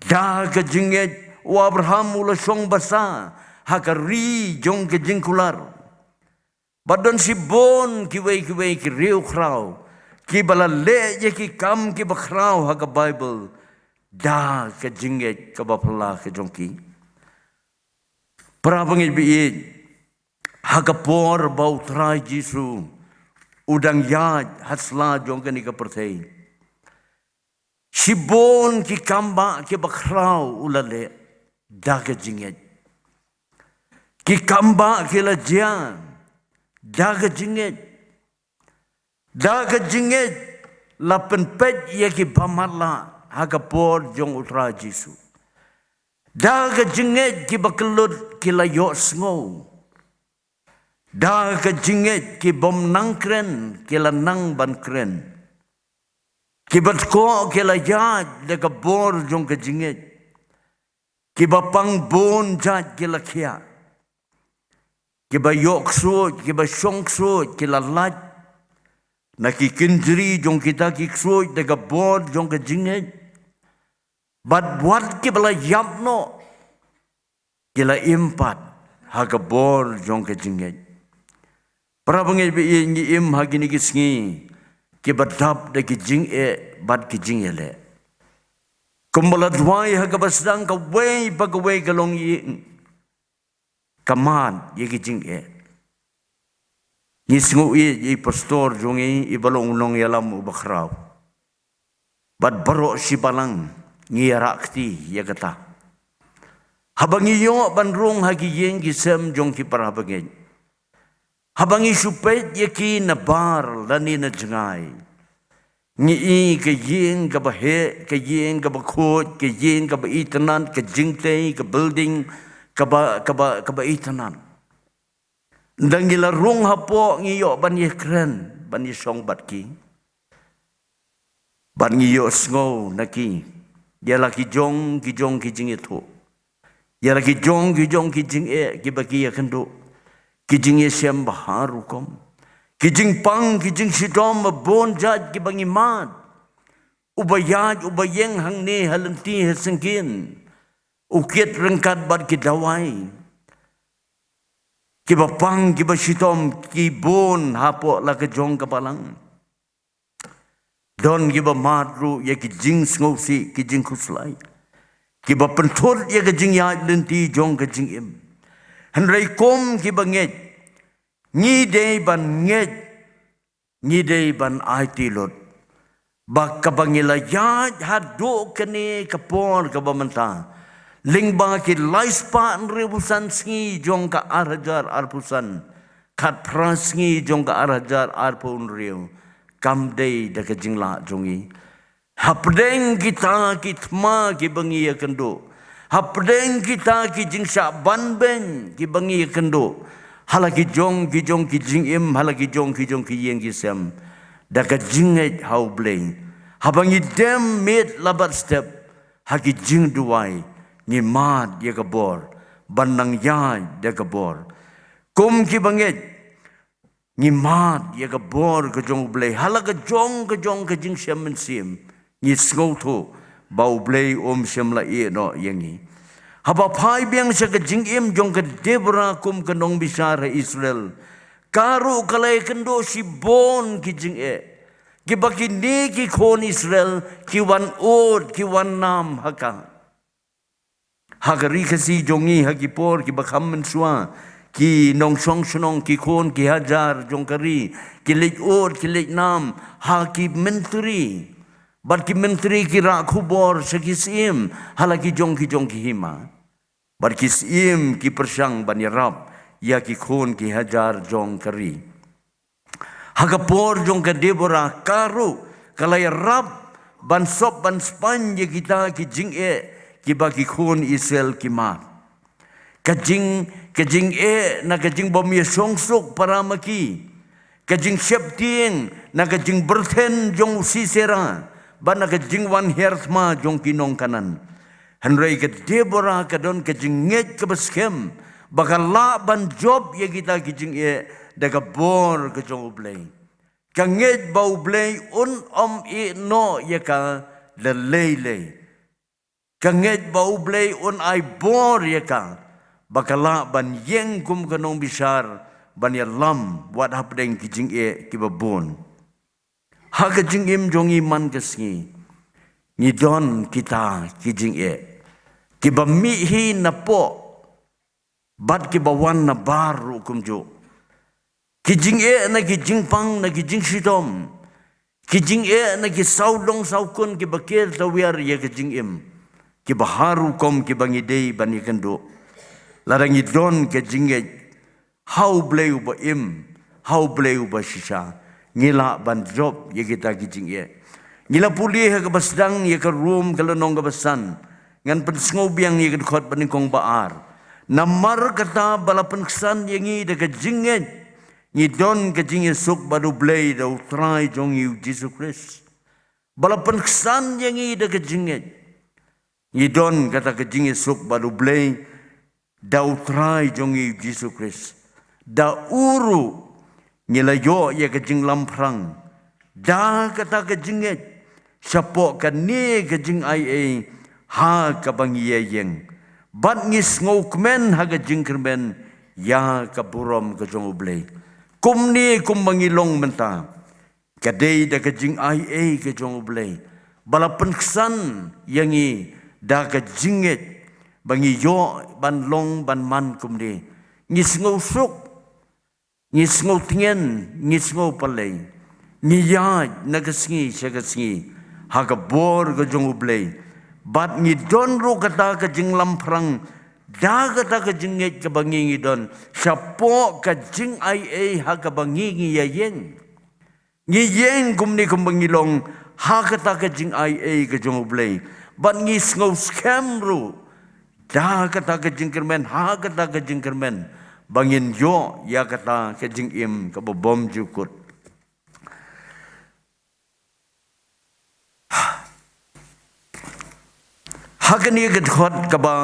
Da ka jingngeit u Abraham u la shong basa ha ka ri jong ka jingkular. Ba don shibun kiwei kiwei ki riewkhraw kiba la leh ïa ki kam kiba khraw ha ka Baibl da ka jingngeit kaba phylla ka jong ki. Para bangeit ba ïeit, ha ka por ba U Trai Jisu u dang ïaid ha sla jong kane ka pyrthei, shibun ki kam bah kiba khraw u la leh da ka jingngeit. Ki kam bah ki la jia da ka jingngeit. Da ka jingngeit la pynpeit ïa kiba matlah ha ka por jong U Trai Jisu. Da ka jingngeit kiba kyllut ki la ïohsngew. Da ka jingngeit ki bym nang kren, ki la nang ban kren. Ki ba tkoh ki la ïaid da ka bor jong ka jingngeit. Ki ba pang bun jait ki la khiah. Ki ba ïoh ksuid, ki ba shong ksuid, ki la lait na ki kynjri jong kita ki ksuid da ka bor jong ka jingngeit. Bad wat ki ba la ïap noh, ki la im pat ha ka bor jong ka jingngeit. Para bangeit ba ïeit, ngi im ha kine ki sngi ki ba dap da ki jingeh bad ki jingeh leh. Kumba la duwai ha kaba sdang, kawei pa kawei ka longïing ka mad ïa ki jingeh. Ngi sngew ïeit ïa i pastor jong ngi, i ba long u nongïalam uba khraw. Bad baroh shi balang ngi ïarap kti ïa kata. Haba ngi ïoh ban rung ha ki ïing ki sem jong ki para bangeit, haba ngi shu peit ïa ki na bar lane na jngai, ngi i ka ïing kaba heh, ka ïing kaba khuid, ka ïing kaba itynnad, ka jingtei, ka building kaba, kaba, kaba itynnad. Ynda ngi la rung hapoh, ngi ïoh ban ïakren, ban ïashong bad ki, bad ngi ïohsngew na ki ïa la ki jong ki jong ki jingïathuh, ïa la ki jong ki jong ki jingeh kiba ki ïakynduh, ki jingïashem ba har rukom, ki jingpang, ki jingshitom ba bun jait kiba ngi mad. Uba ïaid uba ïeng hangne ha lynti ha syngkien, u kit ryngkat bad ki dawai. Kiba pang, kiba shitom, ki bun hapoh la ka jong ka balang. Don kiba mad ruh ïa ki jingsngewsih, ki jingkhuslai, kiba pynthut ïa ka jingïaid lynti jong ka jingim. Hynrei kum kiba ngeit, ngi dei ban ngeit, ngi dei ban aiti lut ba kaba ngi la ïaid haduh kane ka por kaba mynta, lyngba ki lai spah hynriewphew san sngi jong ka ar hajar arphew san, khatphra sngi jong ka ar hajar arphew hynriew, kam dei da ka jinglah jong ngi. Hapdeng kita ki thma kiba ngi ïakynduh, hapdeng kita ki jingshah banbeiñ kiba ngi ïakynduh, ha la ki jong ki jong ki jingim, ha la ki jong ki jong ki ïing ki sem, da ka jingngeit ha U Blei, haba ngi dem miet la bad step ha ki jingduwai, ngi mad ïa ka bor ban nang ïaid da ka bor. Kum kiba ngeit, ngi mad ïa ka bor ka jong U Blei ha la ka jong ka jong ka jingshem mynsiem. Ngi sngewthuh ba U Blei um shym la ïeh noh ïa ngi. Haba phai biang sha ka jingim jong ka Debora kum ka nongbishar ha Israel, ka ruh ka la ïakynduh shibun ki jingeh kiba kine ki khun Israel ki wan ud, ki wan nam ha ka. Ha ka ri Khasi jong ngi ha ki por kiba kham mynshuwa, ki nongshong shnong, ki khun ki hajar jong ka ri, ki leit ud, ki leit nam ha ki myntri. Bad ki myntri ki rah khubor sha ki syiem ha la ki jong ki jong ki hima. Bad ki syiem ki pyrshang ban ïarap ïa ki khun ki hajar jong ka ri. Ha ka por jong ka Debora, ka ruh ka la ïarap ban sop ban spaiñ ïa kita ki jingeh kiba ki khun Israel ki mad. Ka jing, ka jingeh na ka jingbym ïashong suk para ma ki, ka jingsheptieng na ka jingbyrthen jong u Sisera, bad na ka jingwan hiar thma jong ki nong Kanaan. Hynrei ka Debora ka don ka jingngeit kaba skhem ba ka lah ban jop ïa kita ki jingeh da ka bor ka jong U Blei. Ka ngeit ba U Blei un ym ïeh noh ïa ka da lei lei. Ka ngeit ba U Blei un ai bor ïa ka ba ka lah ban ïeng kum ka nongbishar, ban ïalam wat hapdeng ki jingeh kiba bun. Ha ka jingim jong ngi man ka sngi, ngi don kita ki jingeh kiba mih hi na pok bad kiba wan na bar ruh kumjuh. Ki jingeh na ki jingpang, na ki jingshitom, ki jingeh na ki sawdong sawkun kiba ker tawiar ïa ka jingim, kiba har rukom kiba ngi dei ban ïakynduh. Lada ngi don ka jingngeit ha U Blei uba im, ha U Blei uba shisha, ngi lah ban jop ïa kita ki jingeh. Ngi la pule ha kaba sdang ïa ka Rom ka lynnong kaba san, ngan pynsngew biang ïa ka dkhot banyngkong ba ar. Namar kata ba la pynksan ïa ngi da ka jingngeit Ngi don ka jingïasuk bad U Blei da U Trai jong ngi U Jisu Khrist, ba la pynksan ïa ngi da ka jingngeit. Ngi don kata ka jingïasuk bad U Blei da U Trai jong ngi U Jisu Khrist. Da u ruh ngi la ïoh ïa ka jinglamphrang da kata ka jingngeit shapoh kane ka jingaiei ha kaba ngi ïaïeng, bad ngi sngewkmen ha ka jingkyrmen ïa ka burom ka jong U Blei. Kumne kumba ngi long mynta, ka dei da ka jingaiei ka jong U Blei ba la pynksan ïa ngi da ka jingngeit, ba ngi ïoh ban long ban man kumne. Ngi sngewsuk, ngi sngewtngen, ngi sngewpalei, ngi ïaid na ka sngi sha ka sngi ha ka bor ka jong U Blei, bad ngi don ruh kata ka jinglamphrang da kata ka jingngeit kaba ngi ngi don shapoh ka jingaiei ha kaba ngi ngi ïaïeng. Ngi ïeng kumne kumba ngi long ha kata ka jingaiei ka jong U Blei, bad ngi sngewskhem ruh da kata ka jingkyrmen ha kata ka jingkyrmen, ba ngin ïoh ïa kata ka jingim kaba bymjukut. Ha kane ka dkhot kaba,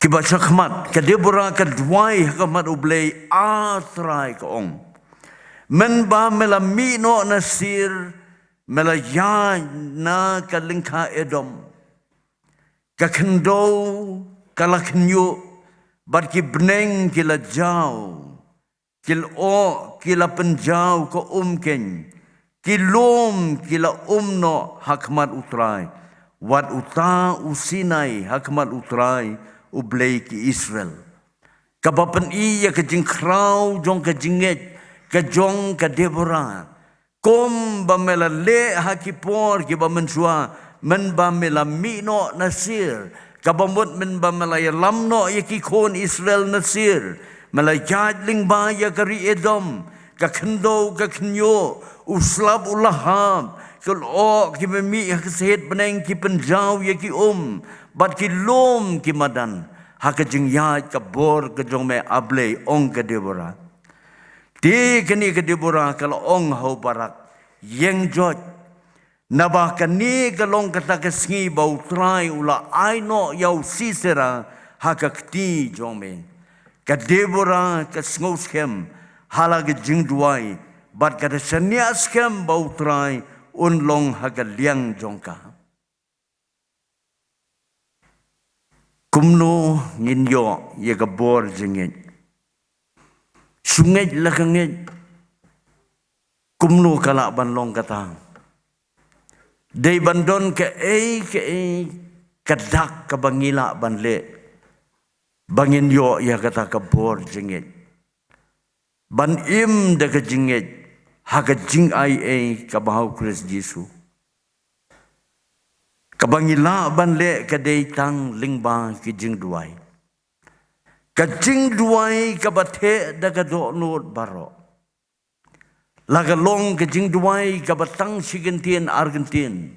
kiba shakhmat, ka Deborah ka duwai ha khmat U Blei, A Trai, ka ong, mynba me la mih noh na Seir, me la ïaid na ka lyngkha Edom. Ka khyndew ka la khynñiuh, bad ki bneng ki la jaw. Ki lyoh ki la pynjaw ka umkeiñ, ki lum ki la um noh ha khmat U Trai, wat uta u Sinai, ha khmat U Trai U Blei ki Israel. Kaba pyni ïa ka jingkhraw jong ka jingngeit ka jong ka Deborah. Kumba me la leh ha ki por kiba mynshuwa, mynba me la mih noh na Seir, kaba mut mynba me la ïalam noh ïa ki khun Israel na Seir, me la ïaid lyngba ïa ka ri Edom, ka khyndew ka khynñiuh, u slap u lahap, ki lyoh ki mih ha ka shet bneng ki pynjaw ïa ki um, bad ki lum ki madan, ha ka jingïaid ka bor ka jong me A Blei, ong ka Deborah. Te kane ka Deborah ka la ong ha u Barak, ïeng joit, naba kane ka long kata ka sngi ba U Trai u la ai noh ïa u Sisera ha ka kti jong me. Ka Deborah ka sngewskhem ha la ka jingduwai, bad ka da shaniah skhem ba U Trai un long ha ka liang jong ka. Kumno ngin ïoh ïa ka bor jingngeit? Shu ngeit la ka ngeit. Kumno ka lah ban long kata? Dei ban don kaei kaei ka dak kaba ngi lah ban leh, ba ngin ïoh ïa kata ka bor jingngeit, ban im da ka jingngeit ha ka jingaiei kaba ha U Khrist Jisu. Kaba ngi lah ban leh ka dei tang lyngba ki jingduwai. Ka jingduwai kaba theh da ka dohnud baroh. La ka long ka jingduwai kaba tang shi kyntien ar kyntien,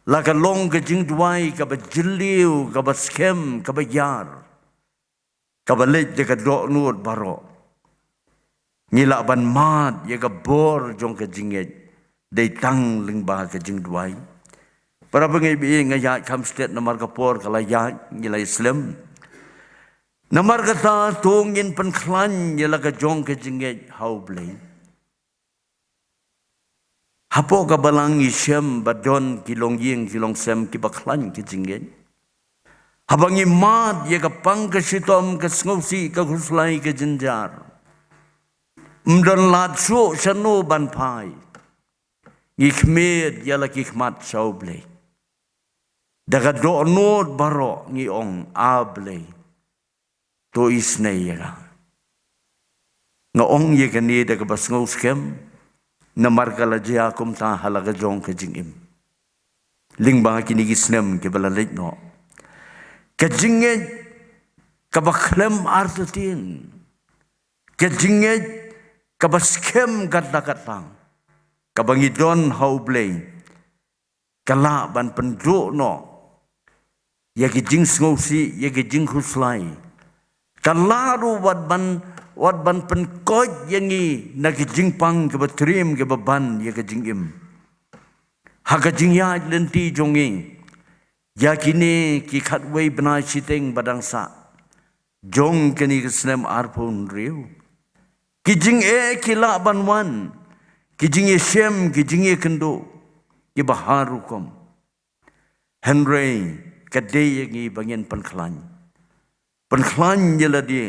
la ka long ka jingduwai kaba jylliew, kaba skhem, kaba ïar, kaba leit da ka dohnud baroh, ngi lah ban mad ïa ka bor jong ka jingngeit dei tang lyngba ka jingduwai. Para bangeit, ba nga ïaid kham stet namar ka por ka la ïaid, ngi la ïaslem. Namar kata to ngin pynkhlaiñ ïa la ka jong ka jingngeit ha U Blei. Hapoh ka balang ngi shem ba don ki longïing ki longsem kiba khlaiñ ka jingngeit. Haba ngi mad ïa ka pang ka shitom, ka sngewsih, ka khuslai, ka jynjar, ym don lad shuh shano ban phai. Ngi khmied ïa la ki khmat sha U Blei. Da ka dohnud baroh ngi ong, A Blei, to isynei ïa nga. Nga ong ïa kane da kaba sngewskhem, namar ka la jia kumta ha la ka jong ka jingim. Lyngba kine ki snem kiba la leit noh. Ka jingngeit kaba khlem artatien, ka jingngeit kaba skhem katba katba, kaba ngi don ha U Blei, ka lah ban pynduh noh ïa ki jingsngewsih, ïa ki jingkhuslai, Ka lah ruh wat ban, wat ban pynkoit ïa ngi na ki jingpang kiba triem kiba ban ïa ka jingim. Ha ka jingïaid lynti jong ngi ïa kine ki khatwei bnai shiteng ba dang sah jong kane ka snem arphew hynriew, ki jingeh ki lah ban wan, ki jingïashem, ki jingïakynduh kiba har rukom. Hynrei ka dei ïa ngi ba ngin pynkhlaiñ, pynkhlaiñ ïa lade,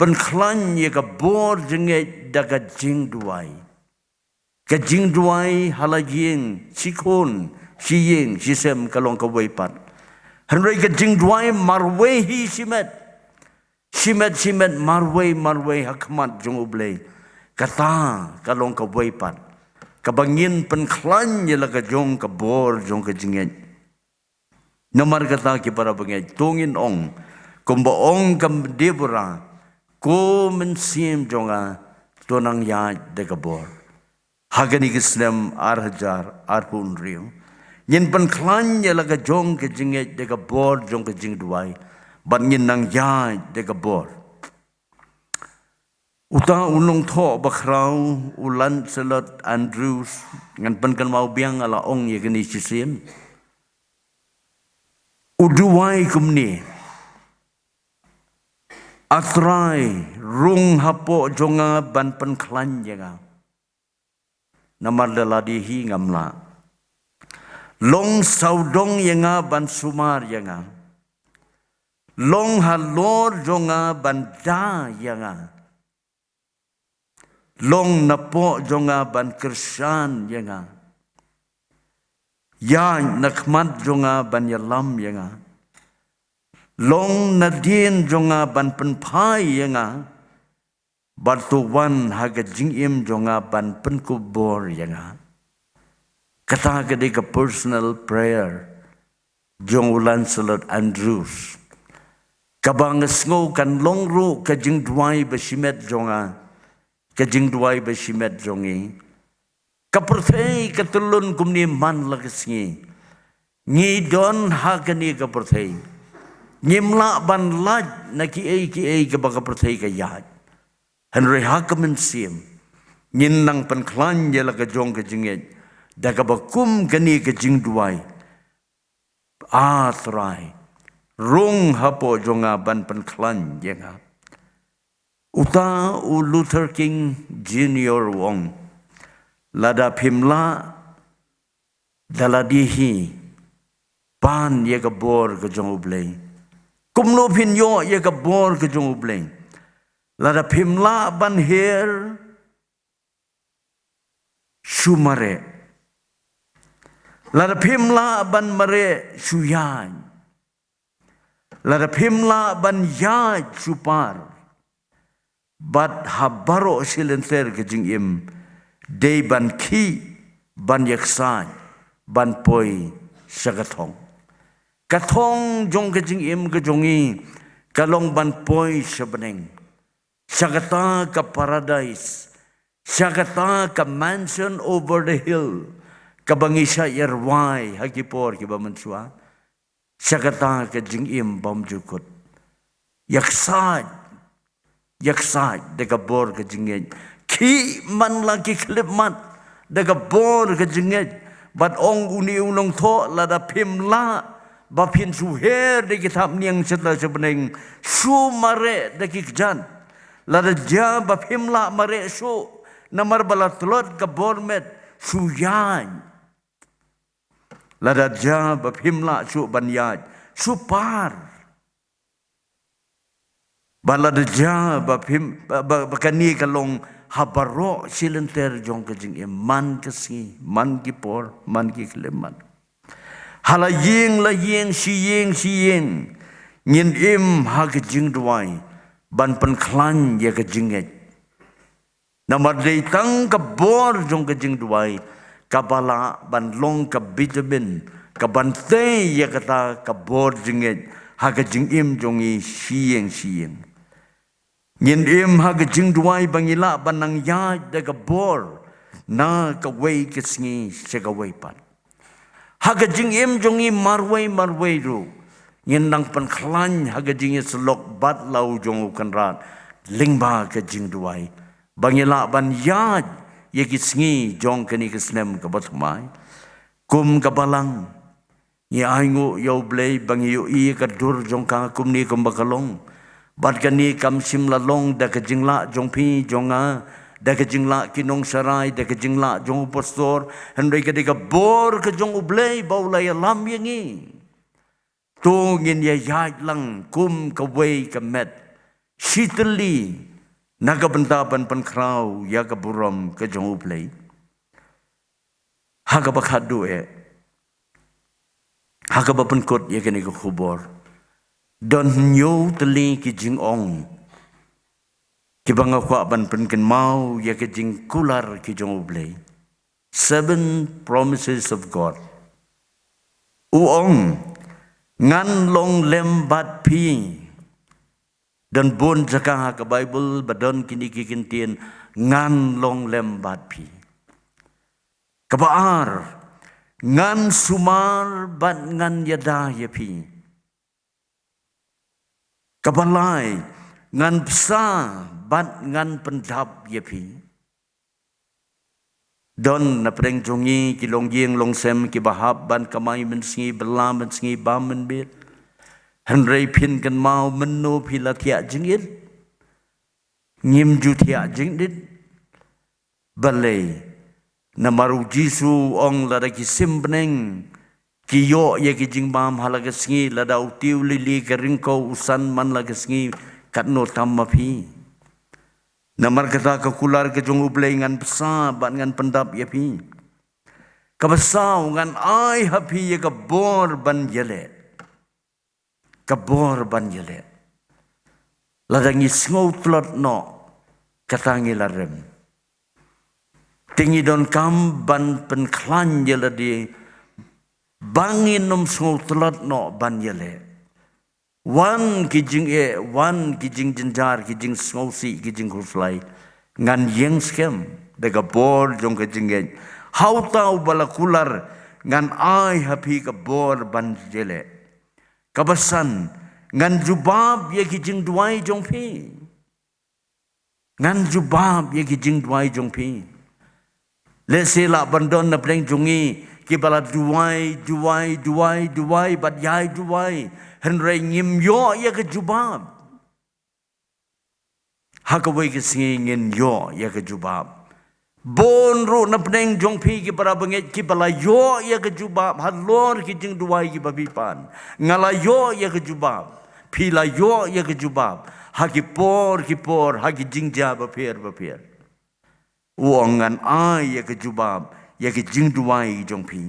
pynkhlaiñ ïa ka bor jingngeit da ka jingduwai. Ka jingduwai ha la ïing, shi khun, shi ïing, shi sem ka long kawei pat. Hynrei ka jingduwai marwei hi shimet, shimet, shimet, marwei, marwei ha khmat jong U Blei, kata ka long kawei pat kaba ngin pynkhlaiñ ïa la ka jong ka bor jong ka jingngeit. Namar kata ki para bangeit, to ngin ong kumba ong ka Deborah, ko mynsiem jong nga, to nang ïaid da ka bor. Ha kane ka snem ar hajar arphew hynriew, ngin pynkhlaiñ ïa la ka jong ka jingngeit da ka bor jong ka jingduwai, bad ngin nang ïaid da ka bor. Uta u nongthoh bakhraw, u Lancelot Andrewes, ngan pynkynmaw biang, la ong ïa kane shisien. U duwai kumne: A Trai, rung hapoh jong nga ban pynkhlaiñ ïa nga. Namar da lade hi ngam lah. Long sawdong ïa nga ban sumar ïa nga. Long halor jong nga ban da ïa nga. Long napoh jong nga ban kyrshan ïa nga. Ïaid na khmat jong nga ban ïalam ïa nga. Long nadien jong nga ban pynphai ïa nga. Bad to wan ha ka jingim jong nga ban pynkup bor ïa nga. Kata ka dei ka personal prayer jong u Lancelot Andrewes, kaba nga sngew kan long ruh ka jingduwai ba shimet jong nga, ka jingduwai ba shimet jong ngi. Ka pyrthei ka tyllun kumne man la ka sngi. Ngi don ha kane ka pyrthei, ngim lah ban lait na kiei kiei kaba ka pyrthei ka ïaid. Hynrei ha ka mynsiem ngin nang pynkhlaiñ ïa la ka jong ka jingngeit da kaba kum kane ka jingduwai: A Trai, rung hapoh jong nga ban pynkhlaiñ ïa nga. Uta u Luther King Junior u ong, lada phim lah da lade hi ban ïa ka bor ka jong U Blei, kumno phin ïoh ïa ka bor ka jong U Blei? Lada phim lah ban her, shu mareh. Lada phim lah ban mareh, shu ïaid. Lada phim lah ban ïaid, shu par. Bad ha baroh shi lynter ka jingim, dei ban khih, ban ïaksaid, ban poi sha ka thong. Ka thong jong ka jingim ka jong ngi ka long ban poi sha bneng, sha kata ka paradise, sha kata ka mansion over the hill, kaba ngi shah ïarwai ha ki por kiba mynshuwa. Sha kata ka jingim bymjukut. Ïaksaid, ïaksaid da ka bor ka jingngeit. Khih man la ki khyllipmat da ka bor ka jingngeit. Bad ong une u nongthoh, lada phim lah ba phin shu her da ki thapniang sha la sha bneng, shu mareh da ki kjat. Lada jia ba phim lah mareh shuh namar ba la tlot ka bor met, shu ïaid. Lada jia ba phim lah shuh ban ïaid, shu par. Bad lada jia ba phim, ba, ba, ba kane ka long ha baroh shi lynter jong ka jingim, man ka sngi, man ki por, man ki khyllipmat. Ha la ïing la ïing, shi ïing shi ïing, ngin im ha ka jingduwai ban pynkhlaiñ ïa ka jingngeit. Namar dei tang ka bor jong ka jingduwai kaba lah ban long ka vitamin, ka ban tei ïa kata ka bor jingngeit ha ka jingim jong ngi shi ïing shi ïing. Ngin im ha ka jingduwai ba ngi lah ban nang ïaid da ka bor na kawei ka sngi sha kawei pat. Ha ka jingim jong ngi marwei marwei ruh, ngin nang pynkhlaiñ ha ka jingïasyllok bad la u jong u Kynrad lyngba ka jingduwai, ba ngin lah ban ïaid ïa ki sngi jong kane ka snem kaba thymmai. Kum ka balang, ngi ainguh ïa U Blei ba ngi ïohi ïa ka dur jong ka kumne kumba ka long. Bad kane kam shym la long da ka jinglah jong phi jong nga, da ka jinglah ki nongsharai, da ka jinglah jong u pastor, hynrei ka dei ka bor ka jong U Blei ba u la ïalam ïa ngi. To ngin ïa ïaid lang kum kawei ka met, shitylli, na ka bynta ban pynkhraw ïa ka burom ka jong U Blei. Ha kaba khatduh eh, ha kaba pynkut ïa kane ka khubor, don hynñiew tylli ki jingong kiba nga kwah ban pynkynmaw ïa ka jingkular ki jong U Blei. Seven promises of God. U ong, ngan long lem bad phi. Don bun jaka ha ka Baibl ba don kine ki kyntien, ngan long lem bad phi. Kaba ar, ngan sumar bad ngan ïada ïa phi. Kaba lai, ngan bsa bad ngan pyndap ïa phi. Don na pdeng jong ngi ki longïing longsem kiba hap ban kamai mynsngi bylla mynsngi bam mynmiet. Hynrei phin kynmaw mynno phi la thiah jingit? Ngim ju thiah jingit. Balei? Namar U Jisu u ong, lada ki sim bneng ki ïoh ïa ki jingbam ha la ka sngi, lada u tiew lili ka ryngkew u san man la ka sngi, katno tam ma phi? Namar kata ka kular ka jong U Blei, ngan bsa bad ngan pyndap ïa phi. Kaba saw, ngan ai ha phi ïa ka bor ban ïaleh. Ka bor ban ïaleh. Lada ngi sngew tlot noh, kata ngi la rem. Te ngi donkam ban pynkhlaiñ ïa lade ba ngin ym sngew tlot noh ban ïaleh. Wan ki jingeh, wan ki jingjynjar, ki jingsngewsih, ki jingkhuslai, ngan ïeng skhem da ka bor jong ka jingngeit. Ha uta uba la kular, ngan ai ha phi ka bor ban ïaleh. Kaba san, ngan jubab ïa ki jingduwai jong phi. Ngan jubab ïa ki jingduwai jong phi. Lehse lah ban don na pdeng jong ngi kiba la duwai, duwai, duwai, duwai bad ïai duwai, hynrei ngim ïoh ïa ka jubab. Ha kawei ka sngi ngin ïoh ïa ka jubab. Bun ruh na pdeng jong phi ki para bangeit kiba la ïoh ïa ka jubab halor ki jingduwai kiba phi pan. Nga la ïoh ïa ka jubab. Phi la ïoh ïa ka jubab ha ki por ki por, ha ki jingjia bapher bapher. U ong, ngan ai ïa ka jubab ïa ki jingduwai jong phi.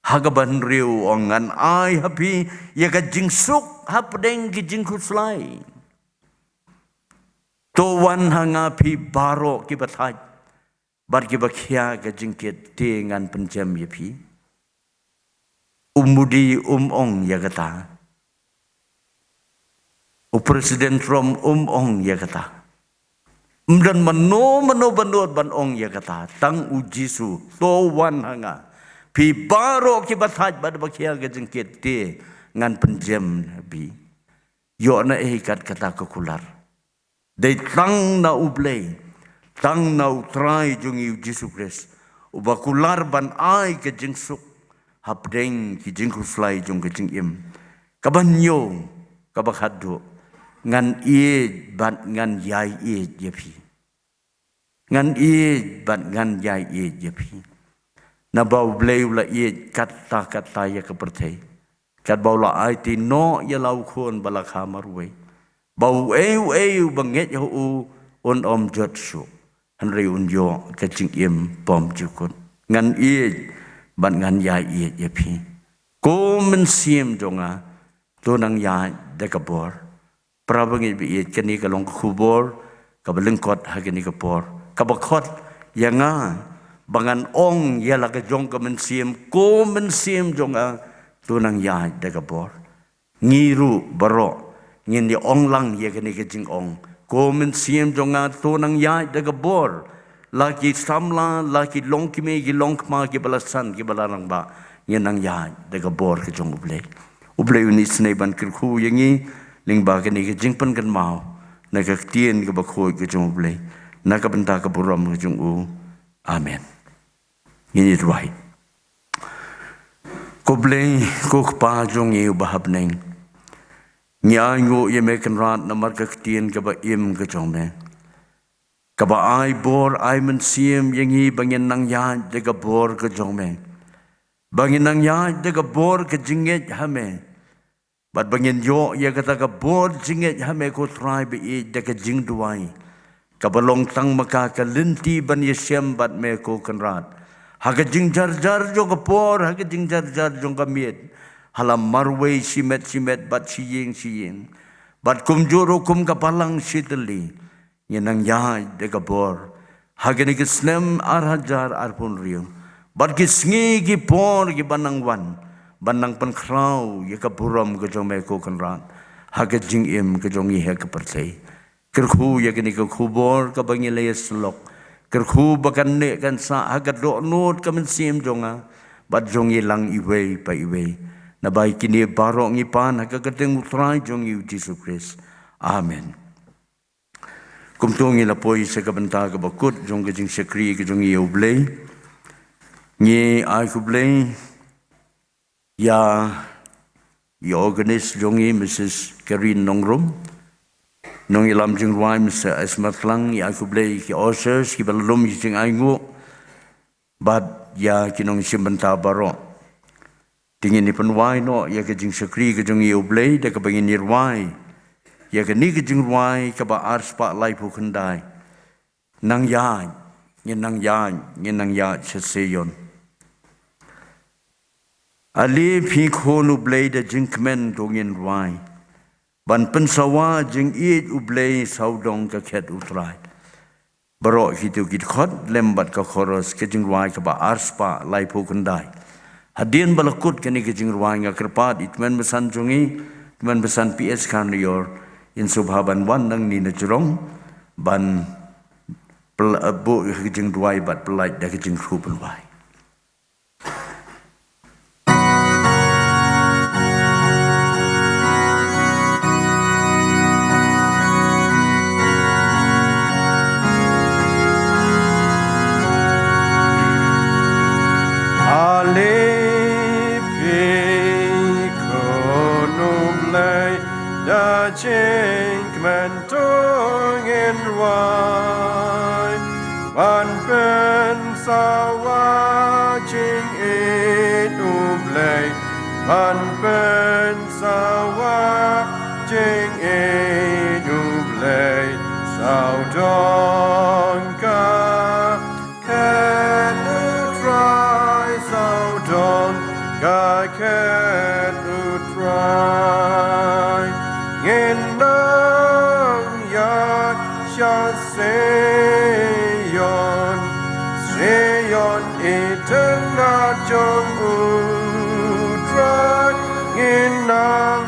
Ha kaba hynriew u ong, ngan ai ha phi ïa ka jingsuk hapdeng ki jingkhuslai. To wan ha nga phi baroh kiba thait bad kiba khia ka jingkit, te ngan pynjem ïa phi. U Modi um ong ïa kata. U President Trump um ong ïa kata. Ym don mano mano ba nud ban ong ïa kata, tang U Jisu. To wan ha nga phi baroh kiba thait bad ba khia ka jingkit, te ngan pynjem ïa phi. Ïoh na ei kat kata ka kular? Dei tang na U Blei, tang na U Trai jong ngi U Jisu Khrist, uba kular ban ai ka jingsuk hapdeng ki jingkhuslai jong ka jingim. Kaba hynñiew, kaba khatduh, ngan ïeit bad ngan ïai ïeit ïa phi. Ngan ïeit bad ngan ïai ïeit ïa phi. Naba U Blei u la ïeit katta katta ïa ka pyrthei, katba u la aiti noh ïa la u Khun ba la kha marwei, ba uei uei uba ngeit ha u un ym jot shuh, hynrei un ïoh ka jingim bymjukut. Ngan ïeit bad ngan ïai ïeit ïa phi. Ko mynsiem jong nga, to nang ïaid da ka bor. Para bangeit ba ïeit, kane ka long ka khubor kaba lyngkot ha kane ka por, kaba khot ïa nga ba ngan ong ïa la ka jong ka mynsiem, ko mynsiem jong nga, to nang ïaid da ka bor. Ngi ruh baroh ngin ïa ong lang ïa kane ka jingong, ko mynsiem jong nga, to nang ïaid da ka bor. La ki samla, la ki longkmie, ki longkma, kiba la san, kiba la rangbah, ngin nang ïaid da ka bor ka jong U Blei. U Blei un isynei ban kyrkhu ïa ngi lyngba kane ka jingpynkynmaw na ka ktien kaba khuid ka jong U Blei, na ka bynta ka burom ka jong U. Amen. Ngin ïa duwai. Ko Blei, ko Kpa jong ngi uba ha bneng, ngi ainguh ïa me Kynrad namar ka ktien kaba im ka jong me, kaba ai bor ai mynsiem ïa ngi ba ngin nang ïaid da ka bor ka jong me, ba ngin nang ïaid da ka bor ka jingngeit ha me, bad ba ngin ïoh ïa kata ka bor jingngeit ha me ko Trai ba ïeit da ka jingduwai, kaba long tang ma ka ka lynti ban ïashem bad me ko Kynrad, ha ka jingjarjar jong ka por, ha ka jingjarjar jong ka miet, ha la marwei shimet shimet bad shi ïing shi ïing, bad kumjuh ruh kum ka balang shi tylli, ngin nang ïaid da ka bor ha kane ka snem ar hajar arphew hynriew, bad ki sngi ki por kiba nang wan, ban nang pynkhraw ïa ka burom ka jong me ko Kynrad ha ka jingim ka jong ngi ha ka pyrthei. Kyrkhu ïa kane ka khubor kaba ngi la ïa syllok, kyrkhu ba kan neh kan sah ha ka dohnud ka mynsiem jong nga bad jong ngi lang iwei pa iwei. Naba ïa kine baroh ngi pan ha ka kyrteng U Trai jong ngi U Jisu Khrist. Amen. Kumto ngi la poi sha ka bynta kaba kut jong ka jingshakri ka jong ngi ïa U Blei. Ngi ai khublei ïa i organist jong ngi, Mrs Karen Nongrum, nongïalam jingrwai Mr Esmer Tlang, ngi ai khublei ki ushers kiba la lum ïa ka jingainguh, bad ïa ki nongshim bynta baroh. Te ngin ïa pynwai noh ïa ka jingshakri ka jong ngi ïa U Blei da kaba ngin ïa rwai ïa kane ka jingrwai kaba ar spah laiphew khyndai. Nang ïaid, ngin nang ïaid, ngin nang ïaid sha Sion. Ale phi khun U Blei da jingkmen to ngin rwai, ban pynsawa jingïeit U Blei sawdong ka khet U Trai. Baroh kito ki dkhot lem bad ka chorus ka jingrwai kaba ar spah laiphew khyndai. Hadien ba la kut kane ka jingrwai nga kyrpad ïa i tymmen basan jong ngi, tymmen basan P S Kharnaior, in sngewbha ban wan nangne na jrong ban pla-, buh ïa ka jingduwai bad pyllait da ka jingkyrkhu pynwai. Ale phi khun U Blei da jingkmen to ngin rwai, ban pynsawa jingïeit U Blei, ban pynsawa jingïeit U Blei sawdong ka khet U Trai, sawdong ka khet U Trai. Ngin nang ïaid sha Sion, Sion i tyngad jong U Trai. Ngin nang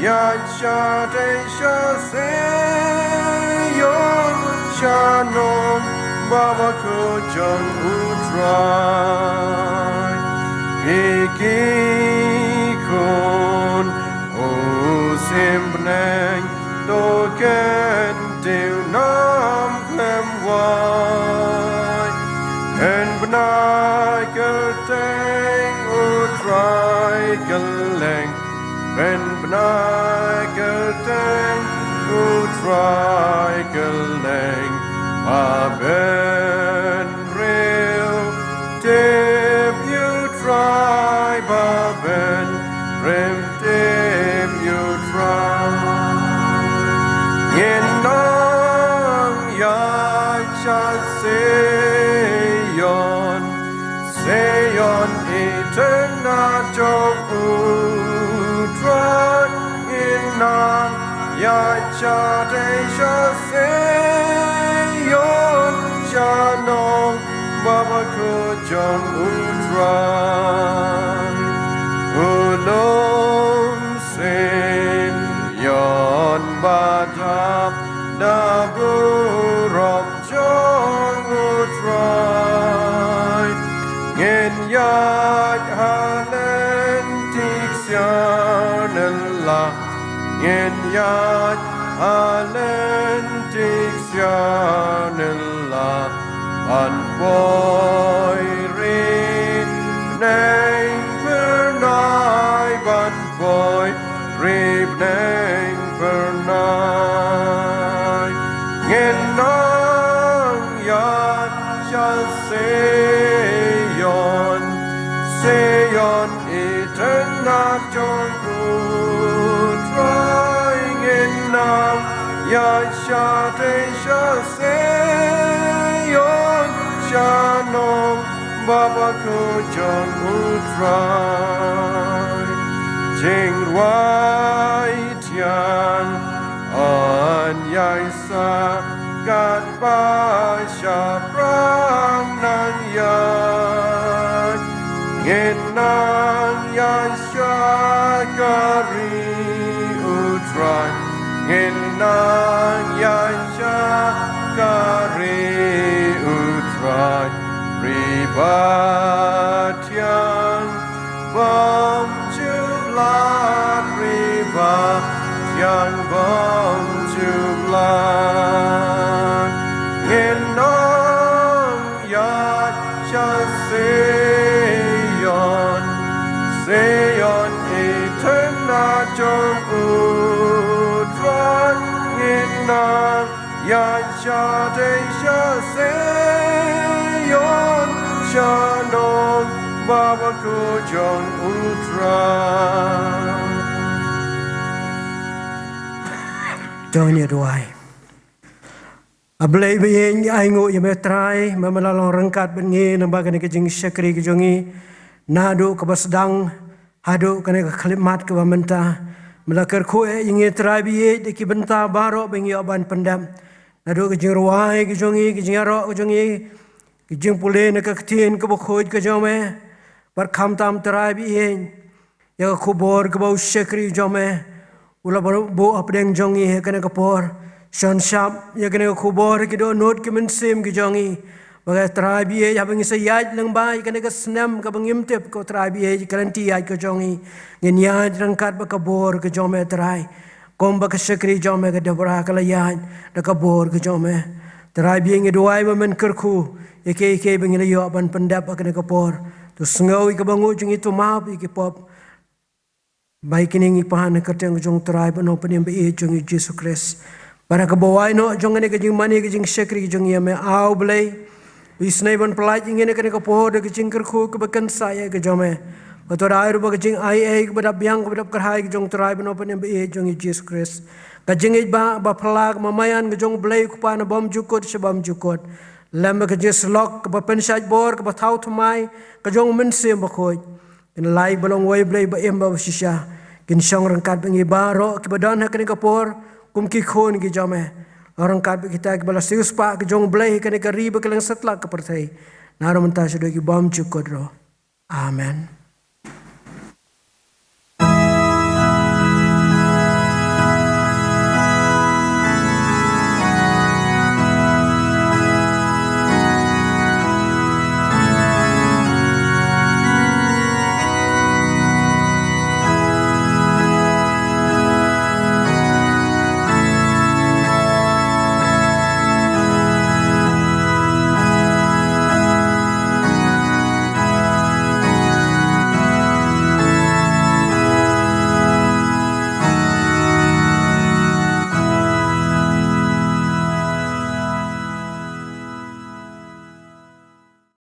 ïaid shatei sha Sion, sha nongbah bakhuid jong U Trai. Phi ki khun u symbneng, to kyntiew nam khlem wai. Pynbna kyrteng U Trai kylleng, pynbna kyrteng U Trai kylleng. Ba pynriew tip ïa U Trai, ba pynriew tip ïa U Trai. Ngin nang ïaid sha Sion, Sion i tyngad jong U Trai. Ngin nang ïaid shatei sha Sion, sha nongbah bakhuid jong U Trai. U lum Sion ba dap da burom jong U Trai. Ngin ïaid ha lynti ksiar na Ïaid ha lynti ksiar nylla ban poi ri bneng phyrnai, ban poi ri bneng phyrnai. Ngin nang ïaid sha Sion, Sion itynnad jong U Trai. Ngin nang ïaid shatei sha Sion, sha nongbah bakhuid jong U Trai. Jingrwai thiang yn ïaisah katba shaphrang nang ïaid. Ngin nang ïaid sha ka ri U Trai. Ngin nang ïaid sha ka ri U Trai. Ri bathiang bymjulor, ri bathiang bymjulor. Ngin nang ïaid sha Sion, Sion itynnad jong U Trai. Ngin nang ïaid shatei sha Sion, sha nongbah bakhuid jong U Trai. To ngin ïa duwai. A Blei ba ïeit, ngi ainguh ïa me Trai, me me la long ryngkat bad ngi lyngba kane ka jingshakri ka jong ngi, naduh kaba sdang haduh kane ka khyllipmat kaba mynta. Me la kyrkhu ïa ngi Trai ba ïeit da ki bynta baroh ba ngi ïoh ban pyndep, naduh ka jingrwai ka jong ngi, ka jingïaroh ka jong ngi, ka jingpule na ka ktien kaba khuid ka jong me, bad khamtam Trai ba ïeit, ïa ka khubor kaba u shakri jong me u la buh hapdeng jong ngi ha kane ka por. Shon shap ïa kane ka khubor ha ki dohnud ki mynsiem ki jong ngi, ba ka Trai ba ïeit, haba ngi sa ïaid lyngba ïa kane ka snem kaba ngim tip, ko Trai ba ïeit, ka lynti ïaid ka jong ngi, ngin ïaid ryngkat bad ka bor ka jong me Trai, kumba ka shakri jong me ka Debora ka la ïaid da ka bor ka jong me. Trai ba ïeit, ngi duwai ba men kyrkhu ïa kiei kiei ba ngi la ïoh ban pyndep ha kane ka por. To sngew ïa kaba nguh jong ngi, to map ïa ki pop. Ba ïa kine ngi pan ha ka kyrteng jong Trai bad Nongpynim ba ïeit jong ngi Jisu Khrist. Bad ha kaba wai noh jong kane ka jingmane ka jingshakri ka jong ngi, ïa me A Blei, to isynei ban pyllait ïa ngi ha kane ka por da ka jingkyrkhu kaba kynsah ïa ka jong me. Bad to da ai ruh ba ka jingai ei kaba dap biang kaba dap kyrhai ka jong Trai bad Nongpynim ba ïeit jong ngi Jisu Khrist, ka jingïeit ba, ba phylla, ka mamaïan ka jong U Blei U Kpa na bymjukut sha bymjukut, lem bad ka jingïasyllok kaba pynshait bor kaba thaw thymmai ka jong U Mynsiem Bakhuid, kin lai ba long uwei U Blei ba im bad ba shisha. Kin shong ryngkat bad ngi baroh kiba don ha kane ka por kum ki khun ki jong me. Long ryngkat bad kita kiba la siewspah ka jong U Blei ha kane ka ri ba kylleng satlak ka pyrthei, naduh mynta shaduh ki bymjukut ruh. Amen.